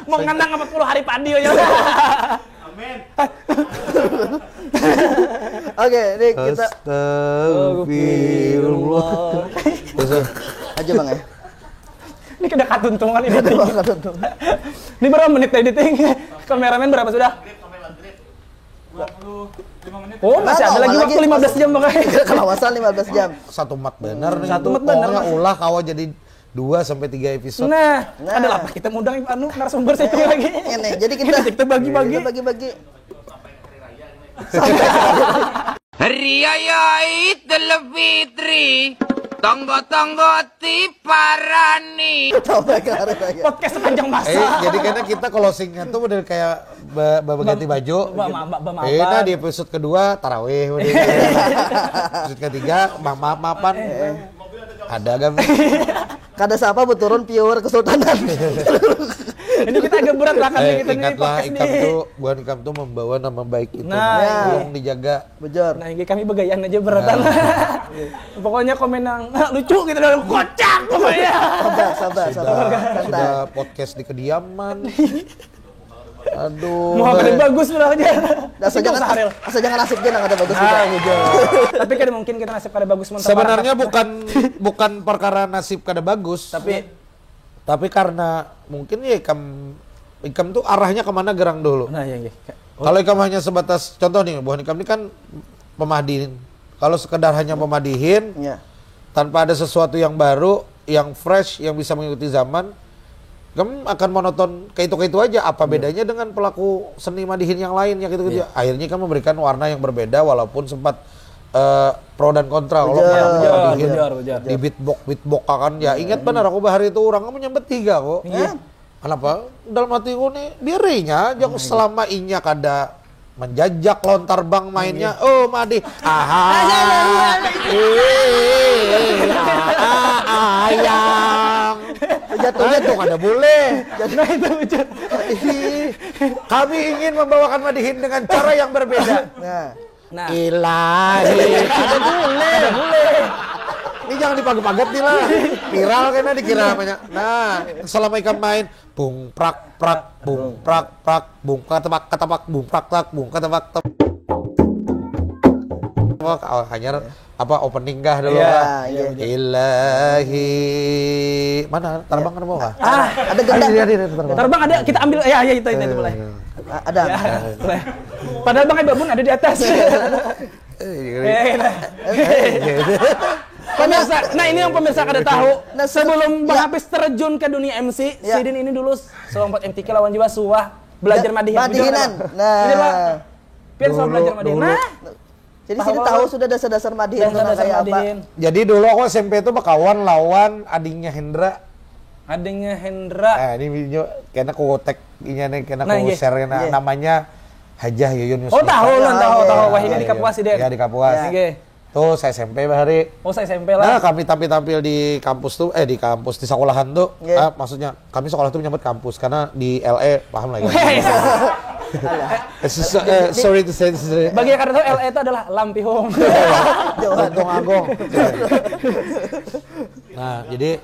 Mengenang empat puluh hari padi aja. Oke, ini kita Astagfirullah. aja bang ya. Ini kada katuntungan ini. Ada banget tuh. Ini berapa menit editing? Kameramen berapa sudah? Oh, masih ada Lama lagi lagi. Waktu lima belas jam makanya. Kelawasan lima belas jam. Satu mat benar nih. Satu mat benar, Pokoknya Mas. Ulah kawa jadi dua sampai tiga episode. Nah, Nah. Adalah apa kita mengundang anu narasumber satu lagi. Ini jadi kita Kita bagi-bagi. Kita bagi-bagi. Hari Raya Idul Fitri, tonggo-tonggo tiparani. Tahu mereka harus lagi. Podcast sepanjang masa. Eh, jadi karena kita closingnya tuh udah kayak ba- ba- ganti baju. Ba- ma- ba- ba- Eh, nah maafan. Di episode kedua tarawih udah. Episode ketiga bang maaf maafan. Ada kan? Kada siapa beturun pure kesultanan. Ini kita agak berat lah kami Eh, kita nih ingatlah podcast ikam nih. Tuh bukan ikam tuh membawa nama baik itu. Nah, Tolong dijaga. Bujur. Nah, ini kami begayan aja beratan. Pokoknya komen yang lucu gitu loh, kocak pokoknya. Sabar, sabar, sabar. Sudah, Santai. sudah podcast di kediaman. Aduh. Mau apa yang bagus lah aja. Asa jangan asa jangan nasib dia nang ada bagus Ah, juga. Bujur. Tapi kada mungkin kita nasib kada bagus mun Sebenarnya tempat bukan bukan perkara nasib kada bagus. Tapi Tapi karena mungkin ya ikam ikam tuh arahnya kemana gerang dulu. Nah, ya nggih. Kalau ikam hanya sebatas contoh nih, buhan ikam ini kan pemadihin. Kalau sekedar hanya pemadihin Ya. tanpa ada sesuatu yang baru, yang fresh, yang bisa mengikuti zaman, kamu akan monoton kayak itu kayak itu aja. Apa bedanya dengan pelaku seni madihin yang lain yang gitu gitu? Akhirnya kamu memberikan warna yang berbeda walaupun sempat eh, pro dan kontra. Kalau Betul. mana Betul, madihin betul, betul. di beatbox beatbox kan ya. Ingat benar aku bahari itu orang kamu nyambet tiga kok. Kenapa? Dalam hatiku nih biarinya aja aku selama inya kada Menjajak lontar bang mainnya. Oh, Madi. Aha. Ih, ah, ayang. Jatuhnya tuh kada boleh. Nah, itu lucu. Ih, kami ingin membawakan Madihin dengan cara yang berbeda. Nah. Nah. Ilahi. Ada bule. Ada bule. Ini jangan dipaget-paget nih lah. Viral kena dikira namanya. Nah, selama ikam main bung prak prak bung prak prak bung katapak katapak bung prak tak bung katapak tak. Oh, hanyar apa opening kah dulu Iya, kah? Iya. Ilahi. Mana tarbang kan mau kah? Ah, ada ganda. Ada, ada, ada, tarbang. Tarbang ada, kita ambil. Ya, ya, itu, itu, itu mulai. Ah, ada. Ya, mulai. Padahal Bang Ibabun ada di atas. Eh, Ya, ya, ya. Pemirsa, nah ini yang pemirsa kada tahu. Nah, Sebelum Bang ya. Hafiz terjun ke dunia M C, Ya. Sidin ini dulu selompok M T Q lawan juga suah belajar madihin. Madihinan. Bener nggak? Bener, Pak? Nah, Pian suah Dulu, belajar madihin. dulu. Nah, jadi Tahu sini apa? Tahu sudah dasar-dasar madihin Dasar-dasar kayak apa. Madihin. Jadi dulu aku S M P itu bakawan lawan adingnya Hendra. Adingnya Hendra. Nah, ini video kena ku tag inya nih, kena Nah, ku iya. share kena Iya. Namanya Haji Yuyun Yusuf. Oh, tahu, ulun tahu, Iya, tahu. iya. Wah, ini di Kapuas, Sidin. Ya, di Kapuas. Iya. Oke. Tuh, saya S M P bahari. Oh, saya S M P Nah, lah. Kami tampil-tampil di kampus tuh, eh di kampus, di sekolahan tuh, Iya. ah, maksudnya kami sekolah tuh menyebut kampus karena di L A paham lah ya. Eh, sus- eh, sorry to say this. Bagi yang kada tahu, L A itu adalah Lampihong. Untung Agung. Nah, jadi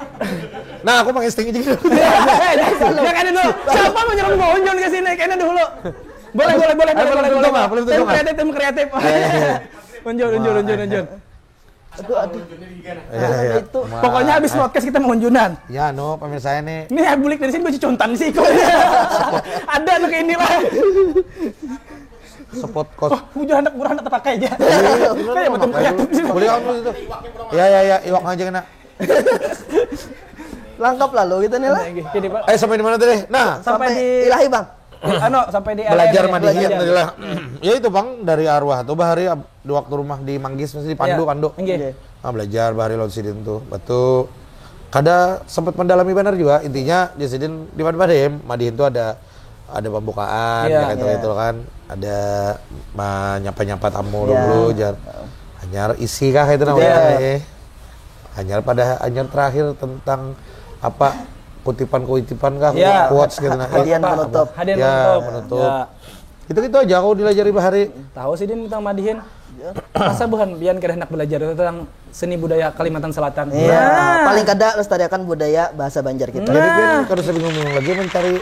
nah aku pakai sting aja gitu. Ya kan dulu. Siapa mau nyerang mau Unjun ke sini? Kena dulu. Boleh, boleh, boleh, Ayo, boleh, boleh boleh, tutup, boleh. Pak, boleh Tim tutup, Pak. kreatif, tim kreatif. Unjun, Unjun, Unjun, Unjun. Aduh, aduh. Ya, ya. Itu. Pokoknya habis podcast kita mau Unjunan. Ya, no, pemirsa ini. Ini bulik dari sini baju contan sih kok. Ada tuh kayak inilah. Spot kos. Wah, bujur anak murah anak terpakai aja. Kayak betul kreatif sih. Boleh kamu situ. Ya, ya, ya, iwak aja kena. Lengkap lalu gitu nih lah. Jadi, Pak, Eh, sampai di mana tadi? Nah, sampai di Ilahi, Bang. Anu, sampai di Belajar L M, Madihin belajar. Tadi lah. Ya itu, Bang, dari arwah tuh bahari ab- di waktu rumah di Manggis masih di Pandu, Iya. Pandu. Nggih. Iya. Nah, belajar bahari lawan sidin tuh. Betul. Kada sempat mendalami benar juga, intinya di sidin di mana pada Madihin tuh ada ada pembukaan Iya. ya, gitu, Iya. gitu kan, ada menyapa-nyapa tamu Iya. dulu, jar hanyar isi kah itu namanya Iya. Nih? Hanyar pada hanyar terakhir tentang apa, kutipan-kutipan kah, Iya. quotes gitu nah. Hadiah Apa? penutup. Hadiah Ya, penutup. Penutup. Ya. Itu gitu aja aku dilajari bahari. Tahu sih, Din, tentang Madihin. Masa buhan bian kada hendak belajar tentang seni budaya Kalimantan Selatan? Iya, Nah. Paling kada lestariakan budaya bahasa Banjar kita. Jadi dia Nah. kada usah bingung-bingung lagi mencari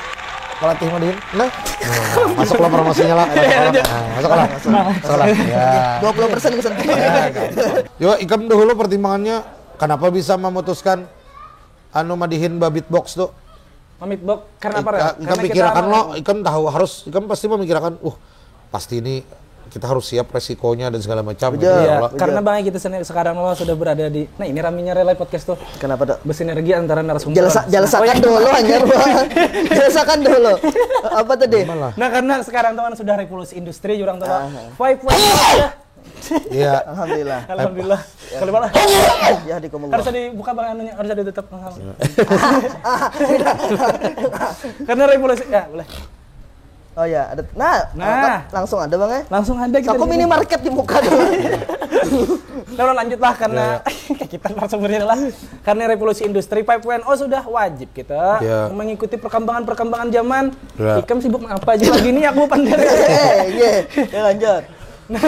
pelatih Madihin. Nah, nah, masuklah promosinya lah. Nah, masuklah. Masuklah. Ya. Dua puluh persen kesentuh. Ya, gampang. Yo, ikam dahulu pertimbangannya kenapa bisa memutuskan anu Madihin ba beatbox tuh? Mamit bok, karena apa? Ika- Ra? Ikam Karena kita pikirakan anu, lo, ikam tahu harus, ikam pasti memikirkan, uh, pasti ini kita harus siap resikonya dan segala macam. Betul. Gitu, Iya, lo. karena bang kita sendiri sekarang lo sudah berada di, nah, ini raminya Relay Podcast tuh. Kenapa tuh? Bersinergi antara narasumber. Jalsa, jalsakan dulu hanya Bang. Jalsakan dulu. Apa tadi? Malah. Nah, karena sekarang tuh kan sudah revolusi industri jurang tuh, Pak. Ah. Five one sudah. Iya. Alhamdulillah. Alhamdulillah. Kalau malah Ya dikumul. harus dibuka bang anunya, harus ditutup. Karena revolusi, ya boleh. Oh ya, ada. Nah, Nah. langsung ada Bang eh. Langsung ada kita Aku di sini. Minimarket di muka dulu. Nah, udah lanjut lah karena kayak kita langsung beri lah. Karena revolusi industri five point oh sudah wajib kita Ya. mengikuti perkembangan-perkembangan zaman. Ya. Ikam sibuk apa aja lagi nih aku pandang. Eh, iya. Ya lanjut. Nah,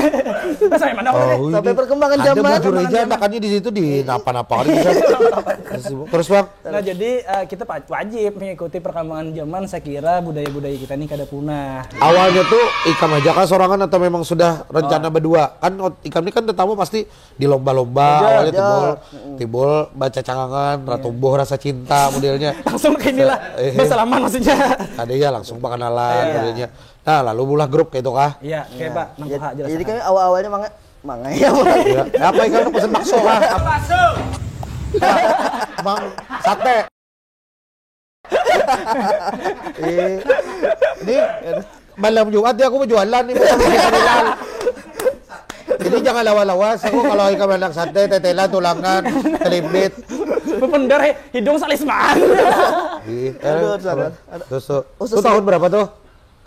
sampai mana aku tadi? Oh, Sampai ini perkembangan ada zaman. bujur aja, makannya di situ di napa-napa hari bisa. Terus, terus bang. Nah, jadi eh, kita pa- wajib mengikuti perkembangan zaman. Saya kira budaya-budaya kita ini kada punah. Awalnya tuh ikam aja kah sorangan atau memang sudah rencana berdua? Kan ot- ikam ini kan tetamu pasti di lomba-lomba, Iya, awalnya iya. timbul, timbul baca cangangan, tumbuh rasa cinta modelnya. Langsung ke inilah. Eh. Bersalaman maksudnya. Ada ya langsung perkenalan Iya. modelnya. Nah, lalu bulah grup kayak itu kah? Iya, kayak Pak, nang Ya, paha jelas. jadi kami awal-awalnya Mang Mang ya. Ya, apa ikan pesan bakso kah? Apa? Bang, sate. Eh, ini malam Jumat ya aku mau jualan nih, bukan mau jualan. Jadi jangan lawas-lawas, aku kalau ikan anak sate, tetelan, tulangan, kelimbit. Bependar, he, hidung salismaan. Ih, eh, Aduh, aduh, apa? aduh. Susu. Oh, Itu susu. Tahun berapa tuh?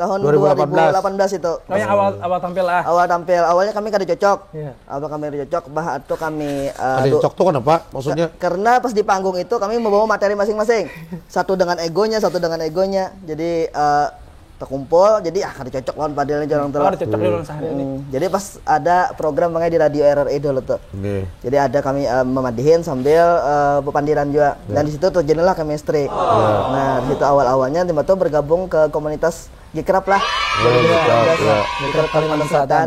tahun dua ribu delapan belas. dua ribu delapan belas itu. Pokoknya awal awal tampil lah. Awal tampil, awalnya kami kada cocok. Iya. Awal kami kada cocok, bah atau kami uh, Ada du- cocok tuh kenapa? Maksudnya? Ka- karena pas di panggung itu kami membawa materi masing-masing. Satu dengan egonya, satu dengan egonya. Jadi uh, terkumpul, jadi ah kada cocok lawan Padil nih orang tuh. Kalau ada cocok di orang sehari ini. Hmm, jadi pas ada program makanya di radio R R I dulu tuh. Oke. Jadi ada kami uh, memadihin sambil uh, bepandiran juga. Dan di situ terjadilah chemistry. Nah, di situ awal-awalnya tiba tuh bergabung ke komunitas Gikrap lah. Oh, Gikrap, ya. Gikrap Kalimantan Selatan.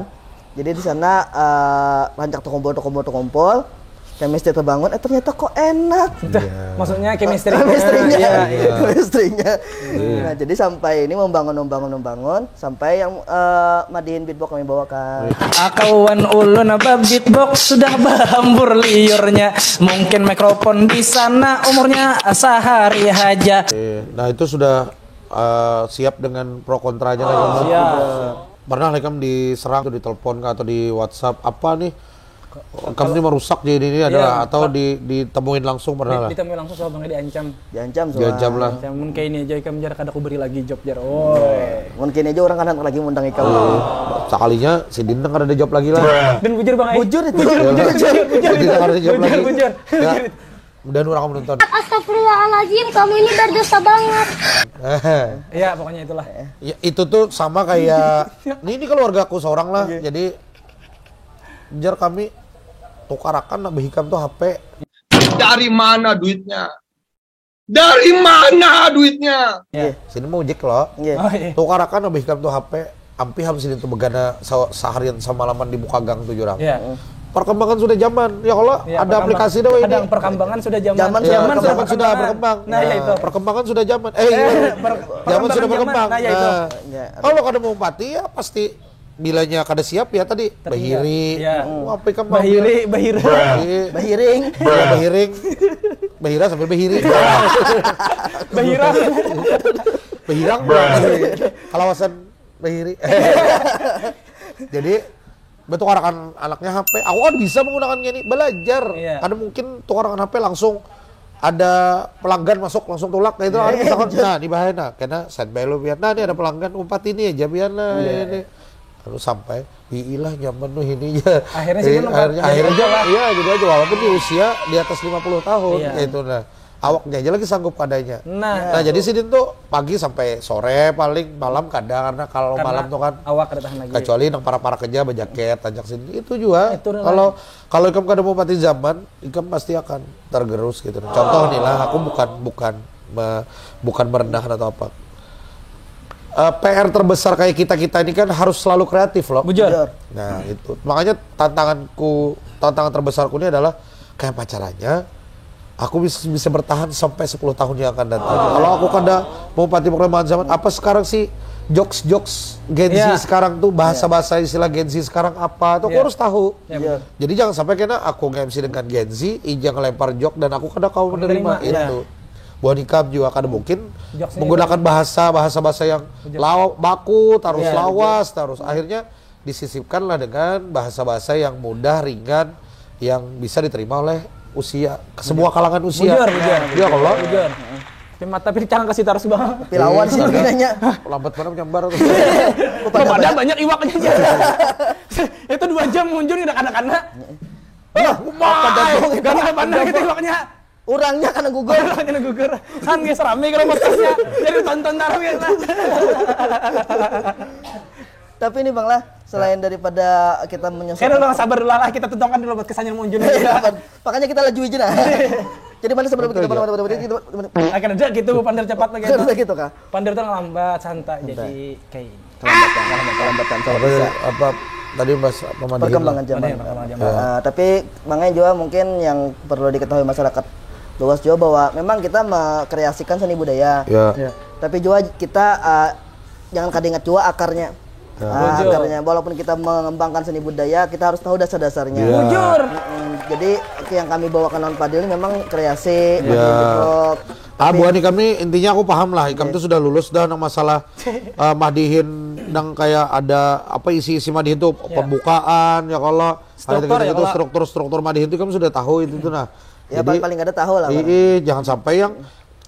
Jadi di sana uh, rancak terkumpul, terkumpul, terkumpul. Chemistry terbangun, eh ternyata kok enak. Maksudnya chemistry. Chemistry-nya. Iya, iya. Chemistry-nya. Nah, jadi sampai ini membangun, membangun, membangun sampai yang uh, madihin beatbox kami bawakan. Akawan ulun apa beatbox sudah berhambur liurnya. Mungkin mikrofon di sana umurnya sehari haja. Oke. Nah, itu sudah uh, siap dengan pro kontranya lah. Iya. Pernah lah ikam diserang tuh, ditelepon kah atau di WhatsApp apa nih? Kamu ini merusak jadi ini adalah Iya, atau di, ditemuin langsung pernah lah. Ditemui langsung soal bangnya diancam. Diancam soal. Diancam lah. Ancam mun kayak ini aja ikam jar kada aku beri lagi job jar. Oi. Mungkin aja orang kan lagi ngundang ikam. Sekalinya si Din nang ada job lagi lah. Dan bujur bang. Bujur itu. Bujur, bujur, bujur, bujur. Si Din nang ada job Bujur, lagi. bujur. Ya. Dan orang menonton. Astagfirullahaladzim, kamu ini berdosa banget. Ya pokoknya itulah. Ya, itu tuh sama kayak ini, ini keluargaku seorang lah. Jadi jar kami tukarakan nah behikam tuh H P. Dari mana duitnya? Dari mana duitnya? Sini mau jek lo. Iya. Oh, iya. Tukarakan nah behikam tuh H P. Ampih ham sini tuh begana sa- seharian semalaman di muka gang tuh jurang. Iya. Perkembangan sudah zaman ya kalau Iya, ada perkembangan. aplikasi dah ini. Kadang perkembangan sudah zaman. Zaman Zaman sudah sudah Zaman sudah perkembangan. Berkembang. Nah, ya itu. Perkembangan sudah zaman. Eh, iya. Per- Zaman sudah perkembangan Berkembang. Nah, ya itu. Ya. Kalau kada mau mati ya pasti bilanya kada siap ya tadi bahiri. Iya. Oh, apa ikam Bahiri, bahira. Bahiri. Bahiring. Ya, bahiring. Bahira sambil bahiri. Bahira. Bahirang. Kalawasan bahiri. Jadi betukarakan anaknya H P. Aku kan bisa menggunakan ini belajar. Iya. Karena mungkin tukarakan H P langsung ada pelanggan masuk langsung tulak kayak itu kan misalkan nah di bahaya nah karena standby lu biar nah ini ada pelanggan umpat ini aja biar nah ini lalu sampai ilah nyaman tuh ini ya Akhirnya sih Eh, dia numpang akhirnya jadi akhirnya aja lah. Iya jadi aja walaupun di usia di atas lima puluh tahun Iya. Kayak itu nah awaknya aja lagi sanggup padanya Nah, nah jadi sidin tuh pagi sampai sore paling malam kada karena kalau karena malam tuh kan awak kada tahan lagi. kecuali nang para-para kerja berjaket tajak sini itu juga Itu kalau kalau ikam kada mau mati zaman ikam pasti akan tergerus gitu contoh nih lah aku bukan bukan me- bukan merendahkan atau apa Eh, P R terbesar kayak kita kita ini kan harus selalu kreatif loh Bujur. nah itu makanya tantanganku tantangan terbesarku ini adalah kayak apa caranya aku bisa bisa bertahan sampai sepuluh tahun yang akan datang. Kalau aku kada mau pati perkembangan zaman apa sekarang sih jokes jokes Gen Z Iya. Sekarang tuh bahasa-bahasa istilah Gen Z sekarang apa tuh aku Iya. Harus tahu. Ya, betul. Jadi jangan sampai kena aku nge-M C dengan Gen Z, ija ngelempar joke dan aku kada kau menerima Menerima, iya. itu. Buah nikah juga kada mungkin Jokesnya menggunakan bahasa bahasa bahasa yang law baku terus Iya. lawas terus akhirnya disisipkanlah dengan bahasa-bahasa yang mudah ringan yang bisa diterima oleh usia semua kalangan usia. Bujur, bujur. Ya kalau Bujur. Tapi mata pilih cangang kasih tarus bang. Pilawan sih bedanya. Lambat banget nyambar tuh. Pada banyak iwaknya aja. Itu dua jam munjun udah kana-kana. Nah, umai. Gak ada bandar gitu iwaknya. Orangnya kena gugur. Orangnya gugur. Kan guys rame kalau podcastnya. Jadi tonton taruh ya. Tapi ini Bang lah, selain daripada kita Kayak menyosok bang sabar dulu lah kita tontonkan dulu buat kesannya munjun. Makanya kita laju aja nah. Jadi mana sebelum kita kita Akan aja gitu pander cepat lagi. Kan udah gitu kah? Pander tuh lambat santai jadi kayak ini. Kelambatan, kelambatan kalau Apa, bisa. Apa tadi mas pemandian Perkembangan lah. zaman. Mana ya, perkembangan zaman. Eh, tapi makanya juga mungkin yang perlu diketahui masyarakat luas juga bahwa memang kita mengkreasikan seni budaya. Ya. Ya. Tapi juga kita eh, jangan kada ingat juga akarnya. Ah, Bujur. Akarnya walaupun kita mengembangkan seni budaya, kita harus tahu dasar-dasarnya. Iya. Bujur. Mm, jadi oke, yang kami bawakan non Padil ini memang kreasi, Iya. Padil Beatbox. Ah, buah nih kami intinya aku paham lah. Ikam tuh sudah lulus dah nang masalah eh, madihin nang kayak ada apa isi-isi madihin tuh pembukaan ya kalau Struktur, ada ya, gitu kalau- struktur-struktur madihin tuh kamu sudah tahu itu tuh nah. Ya paling paling kada tahu lah. Ii, jangan sampai yang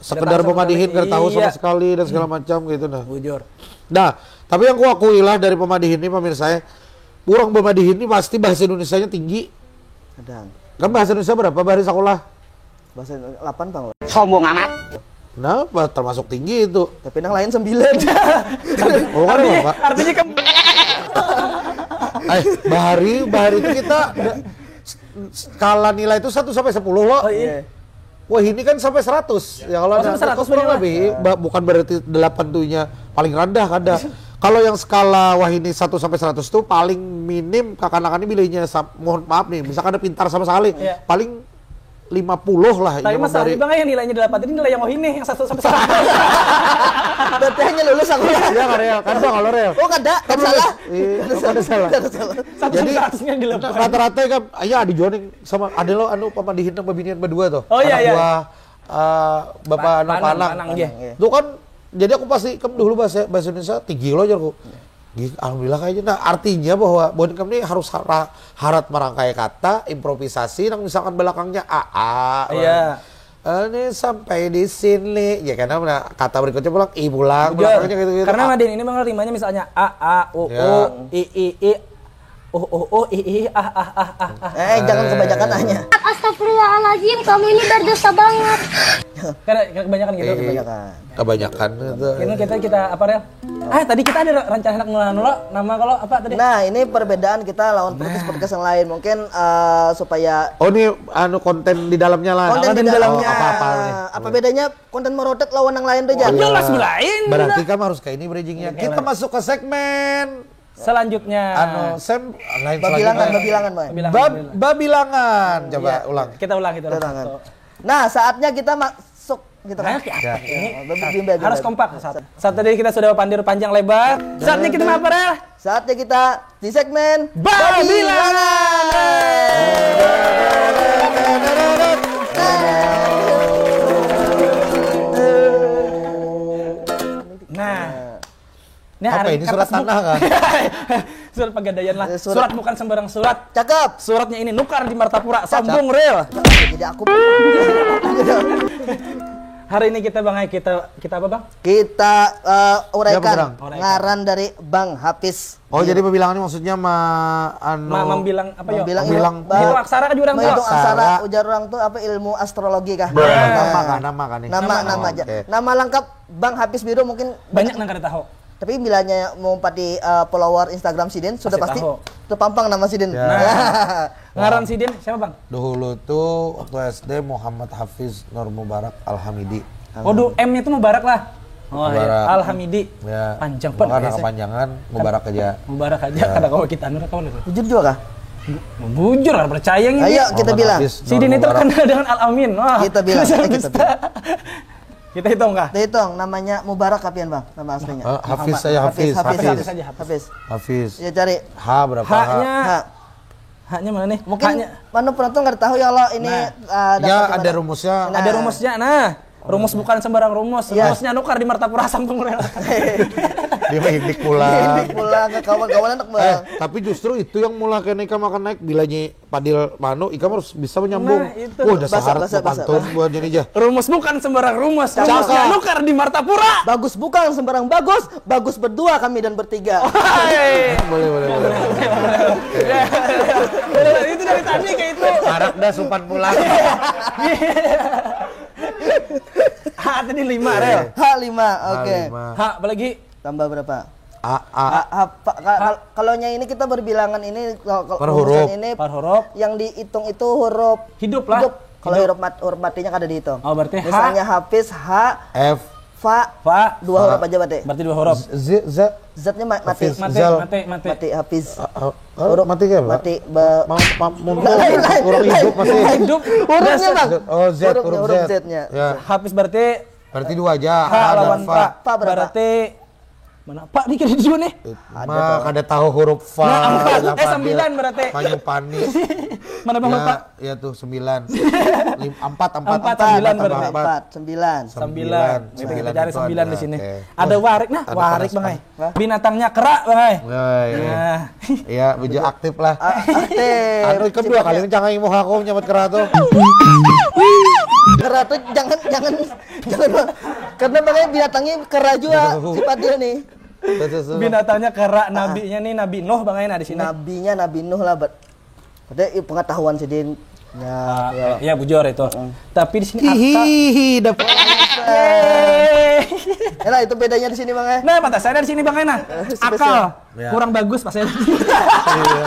Sekedar pemadihin kada tahu sama sekali dan segala macam gitu nah. Bujur. Nah, tapi yang ku akui lah dari pemadihin ini pemirsa ya, orang pemadihin ini pasti bahasa Indonesianya tinggi. Kadang. Kan bahasa Indonesia berapa bahari sekolah? Bahasa delapan pang. Sombong amat. Nah, termasuk tinggi itu. Tapi nang lain sembilan. Oh, kan artinya, apa? Artinya kamu eh, bahari, bahari itu kita skala nilai itu satu sampai sepuluh loh. Oh iya. Wah, ini kan sampai seratus. Ya kalau oh, sampai seratus kurang lebih, ya. Bukan berarti delapan tuhnya paling rendah kada. Kalau yang skala wah ini satu sampai seratus tuh paling minim kakanakan ini bilainya mohon maaf nih, misalkan ada pintar sama sekali. Iya. Paling lima puluh lah. Tapi masalahnya bang yang nilainya delapan ini nilai yang oh ini yang satu sampai seratus. Berarti hanya lulus aku ya. Iya kan ya, kan bang kalau real. Oh kada, kan salah. Iya, kan salah. Satu sampai seratus yang delapan. Rata-rata kan, iya ada juga nih sama ada lo anu pamadihin nang babinian berdua tuh. Oh iya iya. Dua uh, bapak anak panang. Itu kan jadi aku pasti kan dulu bahasa bahasa Indonesia tinggi lo aja aku. Gih, alhamdulillah kayaknya. Nah, artinya bahwa buat kami harus hara, harat merangkai kata, improvisasi, nang misalkan belakangnya A A. Iya. Ini sampai di sini, ya karena kata berikutnya pulang I pulang, belakangnya gitu-gitu. Karena Madin ini mengerimanya misalnya A A U U I I I uh uh uh ih ih ah ah ah ah ah. Eh, jangan kebanyakan hanya. Astagfirullahaladzim, kamu ini berdosa banget. Karena kebanyakan gitu. Kebanyakan. Kebanyakan itu. Ini kita kita apa ya? Ah, tadi kita ada rencana nak ngelah nula nama kalau apa tadi? Nah, ini perbedaan kita lawan podcast podcast yang lain. Mungkin uh, supaya Oh, ini anu konten di dalamnya lah. Konten di dalamnya. Oh, apa-apa nih. Apa bedanya konten merotet lawan yang lain tuh, Jan? Jelas lain. Berarti kamu harus kayak ini bridgingnya. Kita masuk ke segmen selanjutnya. Anu, sem lain babilangan, babilangan, Bang. Babilangan. Bab, babilangan. Coba ulang. Kita ulang itu. Nah, saatnya kita masuk gitu kan. Nah, ya, ini harus kompak saat, saat tadi kita sudah pandir panjang lebar. Saatnya kita apa, Rel? Saatnya kita di segmen Babilangan. Nah, ini apa ini surat tanah kan? Surat pegadaian lah. Eh, surat. Surat bukan sembarang surat. Cakep. Suratnya ini nukar di Martapura. Sambung real. Jadi aku. Hari ini kita bang kita kita apa bang? Kita uh, uraikan ngaran dari Bang Hafiz. Oh jadi pembilangan ini maksudnya ma, anu, ma, membilang apa ya? Membilang, membilang menghitung aksara kan orang tuh. Menghitung aksara ujar orang tuh apa ilmu astrologi kah? Nama kan nama kan nih. Nama nama aja. Nama lengkap Bang Hafiz Biru mungkin banyak nang kada tahu. Tapi bilanya mau pati uh, follower Instagram sidin sudah pasti terpampang nama sidin. Ya. Nah, ngaran sidin siapa bang? Dahulu tuh waktu S D Muhammad Hafiz Nur Mubarak Alhamidi. Waduh, M-nya itu Mubarak lah. Oh, Mubarak. Ya. Alhamidi. Ya. Panjang pun. Karena kepanjangan Mubarak aja. Mubarak aja. Ya. Kada kawa kita anu kawan itu. Jujur juga kah? Bujur, harus percaya ini. Ayo kita bilang. Sidin itu terkenal dengan Al Amin. Wah. Kita bilang. Eh, kita bilang. Kita hitung kah? Kita hitung namanya Mubarak kapian bang nama aslinya. Uh, Hafiz saya Hafiz. Hafiz, Hafiz, Hafiz, Hafiz. Hafiz. Ya cari. H berapa? H-nya. H. H-nya mana nih? Mungkin mana penonton nggak tahu ya Allah ini nah. Uh, ya ada rumusnya. Nah. Ada rumusnya. Nah, rumus bukan sembarang rumus. Ya. Rumusnya nukar di Martapura Sampung. Dia mah indik pulang. Indik pulang ke kawan-kawan anak bang. Eh, tapi justru itu yang mula kena makan naik bilanya Padil manu, ikam harus bisa menyambung. Nah, itu. Wah, dasar bahasa, bahasa, pantun bahasa. Buat ini aja. Rumus bukan sembarang rumus. Rumusnya nukar di Martapura. Bagus bukan sembarang bagus. Bagus berdua kami dan bertiga. Boleh, boleh, boleh. Boleh, itu dari tadi kayak itu. Harap dah supan pulang. H tadi lima, Rel. H lima, oke. H lima. H, apalagi? Tambah berapa? A, A. A, A, pa, ka, kal, kalau nya ini kita berbilangan ini kalau per huruf. Ini per huruf. Yang dihitung itu huruf hidup lah. Hidup. Kalau huruf mat, huruf matinya kada dihitung. Oh, berarti misalnya H. Hafiz H F Fa. Fa. Dua huruf aja berarti. Berarti dua huruf. Z, Z. Z-nya ma, mati. Mati, mati, mati. Mati Hafiz. Uh, uh, huruf mati kan? Mati be, ma, ma, mundur. Lain, lain, orang hidup masih. Hidup. Hurufnya bang. Oh, Z, huruf Z-nya. Ya. Hafiz berarti. Berarti dua aja. H lawan Fa. Fa berapa? Berarti Mana? Pak, ni kira dua nih. Ada, Pak. Kada tahu huruf fa. Nah, empat. Eh, sembilan berarti. Banyu panis. Mana Bang Pak? Ya tuh sembilan. Empat, empat. Empat, sembilan berarti. Empat, sembilan. Sembilan. Sembilan. Cari sembilan di sini. Ada warik nah, warik Bang ai. Binatangnya kera Bang ai. Iya, baju aktif lah. Aktif. Anu ikam dua kali ngencang aing muha aku nyamat kera tuh. Kera tuh jangan jangan jangan Bang. Karena bang binatangnya kera juga sifat dia nih. Binatangnya kera, nabinya nih Nabi Nuh bang, nah di sini. Nabinya Nabi Nuh lah, berarti pengetahuan sidin. Ya, uh, ya. Ya bujur itu. Mm. Tapi di sini hihihi dapat. Ya lah itu bedanya di sini bang ya. Nah, pantas saya di sini bang ya. Nah. Akal. Ya. Kurang bagus pas saya. Iya.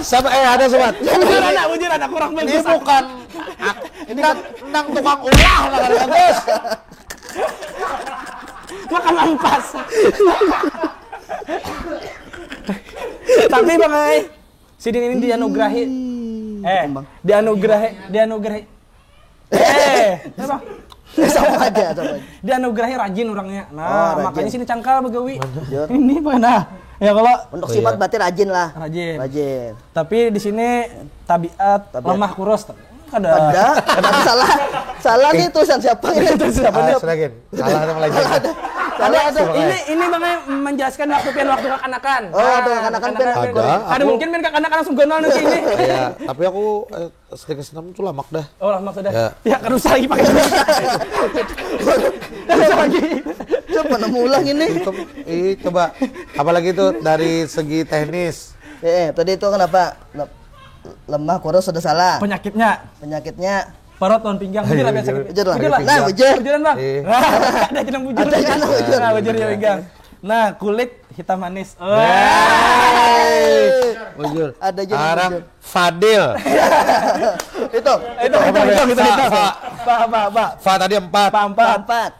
Sama eh ada sobat. Bujur anak, bujur anak kurang bagus. Ini bukan ini nang, nang tukang ulah lah kalau bagus. Makan ampas. Tapi bang ai, sidin ini dianugerahi. Eh, dianugerahi, dianugerahi. Eh, apa? Sama aja, sama aja. Dianugerahi rajin orangnya. Nah, oh, rajin. Makanya sini cangkal begawi. Ini mana? Ya kalau untuk sifat oh, iya. Berarti rajin lah. Rajin. Rajin. Tapi di sini tabiat, tabiat lemah kurus. Kada. Kada. Tapi salah. Salah nih tulisan siapa ini? Tulisan siapa nih? Salah ada lagi. Salah ada. Salah ada. Ini ini bang menjelaskan waktu pian waktu kekanakan. Oh, waktu kekanakan pian. Ada. Ada mungkin pian kekanakan langsung gonol nanti ini. Iya, tapi aku eh, S D kelas enam tuh lamak dah. Oh, lamak sudah. Ya, ya kan usah lagi pakai duit. Usah lagi. Coba nemu ulang ini. Itu, ih, coba. Apalagi itu dari segi teknis. Eh, eh, tadi itu kenapa? Lemah kurus sudah salah. Penyakitnya. Penyakitnya. Parut lawan pinggang. Bujur lah biasa. Bujur lah. Bujur lah. Nah, bujur. Bujuran bang. Ada jenang bujur. Ada jenang bujur. Nah, bujur ya pinggang. Nah, kulit hitam manis. Bujur. Ada jenang bujur. Fadil. Itu. Itu itu itu itu. Fa, fa, fa. Fa tadi empat. Fa empat.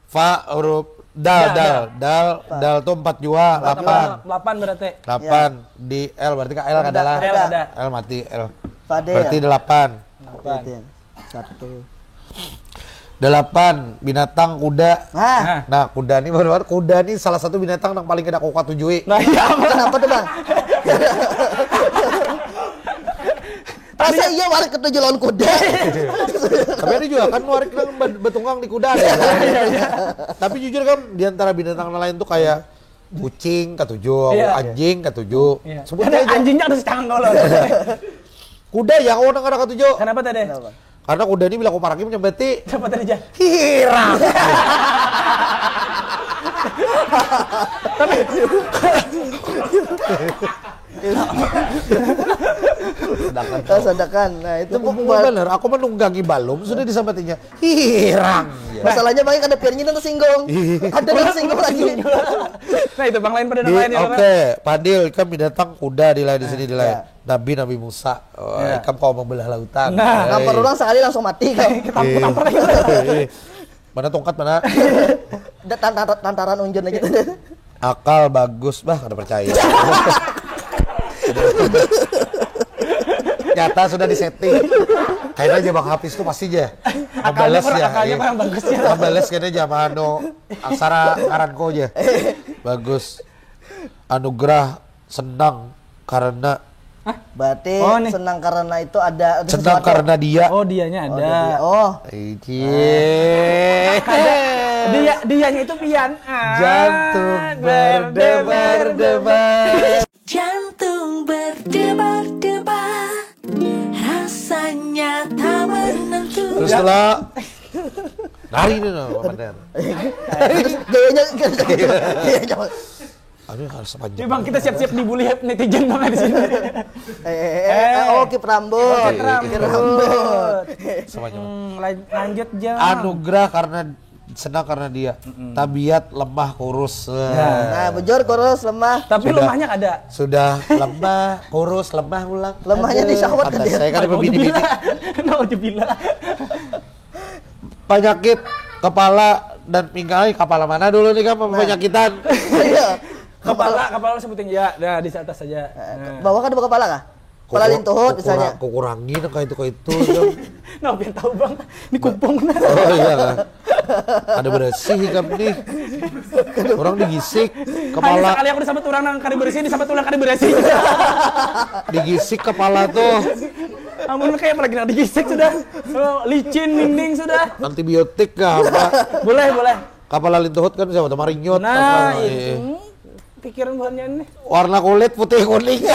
Fa huruf dal, dal, dal, dal tuh empat jua, delapan. Delapan berarti. Delapan di L berarti kan L kada lah. L kada. L mati L. Fadil. Berarti delapan. Delapan. Satu. Delapan binatang kuda. Nah, kuda nih baru kuda nih salah satu binatang yang paling kada aku katujui. Nah, iya. Kenapa tuh bang? Masa iya warik ketujuh lawan kuda? Tapi ada juga kan warik nang betunggang di kuda ada. Tapi jujur kan di antara binatang lain tuh kayak kucing katuju, iya. Anjing katuju. Iya. Sebut aja. Anjingnya harus cangkol. Kuda ya kau nang kada katuju. Kenapa tadi? Karena kuda ini bila aku paraki menyambati. Siapa tadi aja? Hirang. Tapi sedangkan oh, sedangkan nah itu benar aku menunggangi balum sudah disambatinya hirang. Masalahnya banyak ada pirnya itu tersinggung. Ada yang tersinggung lagi. Nah itu bang lain pada lain ya. Oke, Padil kan binatang kuda di lain di sini di lain. Nabi Nabi Musa. Oh, ya. Ikam kau membelah lautan. Nah, hey. Kampar orang sekali langsung mati kau. Kita tampar lagi. Mana tongkat mana? Tantaran unjun lagi. Akal bagus bah kada percaya. Nyata sudah disetting. Kayaknya aja Bang Hafiz tuh pasti aja. Akalnya kurang, ya, akalnya iya. Kurang bagus ya. Membalas kayaknya aja anu aksara ngaranku aja. Bagus. Anugerah senang karena Hah? Berarti oh, senang karena itu ada, ada senang sesuatu. Karena dia. Oh, dianya ada. Oh, dia. Oh. Iya. Dia dianya itu pian. Ah, jantung berdebar-debar. Jantung berdebar-debar. Rasanya tak menentu. Terus setelah lari nih no, Paman. Gayanya gayanya Aduh harus sepanjang. Ya bang kita siap-siap dibully netizen bang di sini. Eh, eh, eh, eh, oh keep rambut. Oh, keep rambut. Keep rambut. Semuanya. Hmm, lanjut jam. Anugerah karena senang karena dia. Mm-mm. Tabiat lemah kurus. Ya. Nah, bujur kurus lemah. Tapi sudah, lemahnya ada. Sudah lemah, kurus, lemah ulang. Lemahnya di syahwat kan dia. Saya kan bini-bini. Nauzubillah. Penyakit kepala dan pinggang. Kepala mana dulu nih kan penyakitan? Iya. Kepala, kepala sebutin ya. Nah, di atas saja. Nah. Bawah kan ada kepala kah? Kepala lintuhut misalnya. Kukurangi nah kayak itu kayak itu. Nah, biar tahu bang. Ini kupung. Oh iya kan. Ada berasih ikam nih. Orang digisik kepala. Sekali aku disambat orang nang kada berasih, disambat orang kada berasih. Digisik kepala tuh. Amun kayak apalagi nang digisik sudah. Oh, licin dinding sudah. Antibiotik kah apa? Boleh, boleh. Kepala lintuhut kan siapa tuh marinyut. Nah, itu. Pikiran buhannya nih. Warna kulit putih kuning.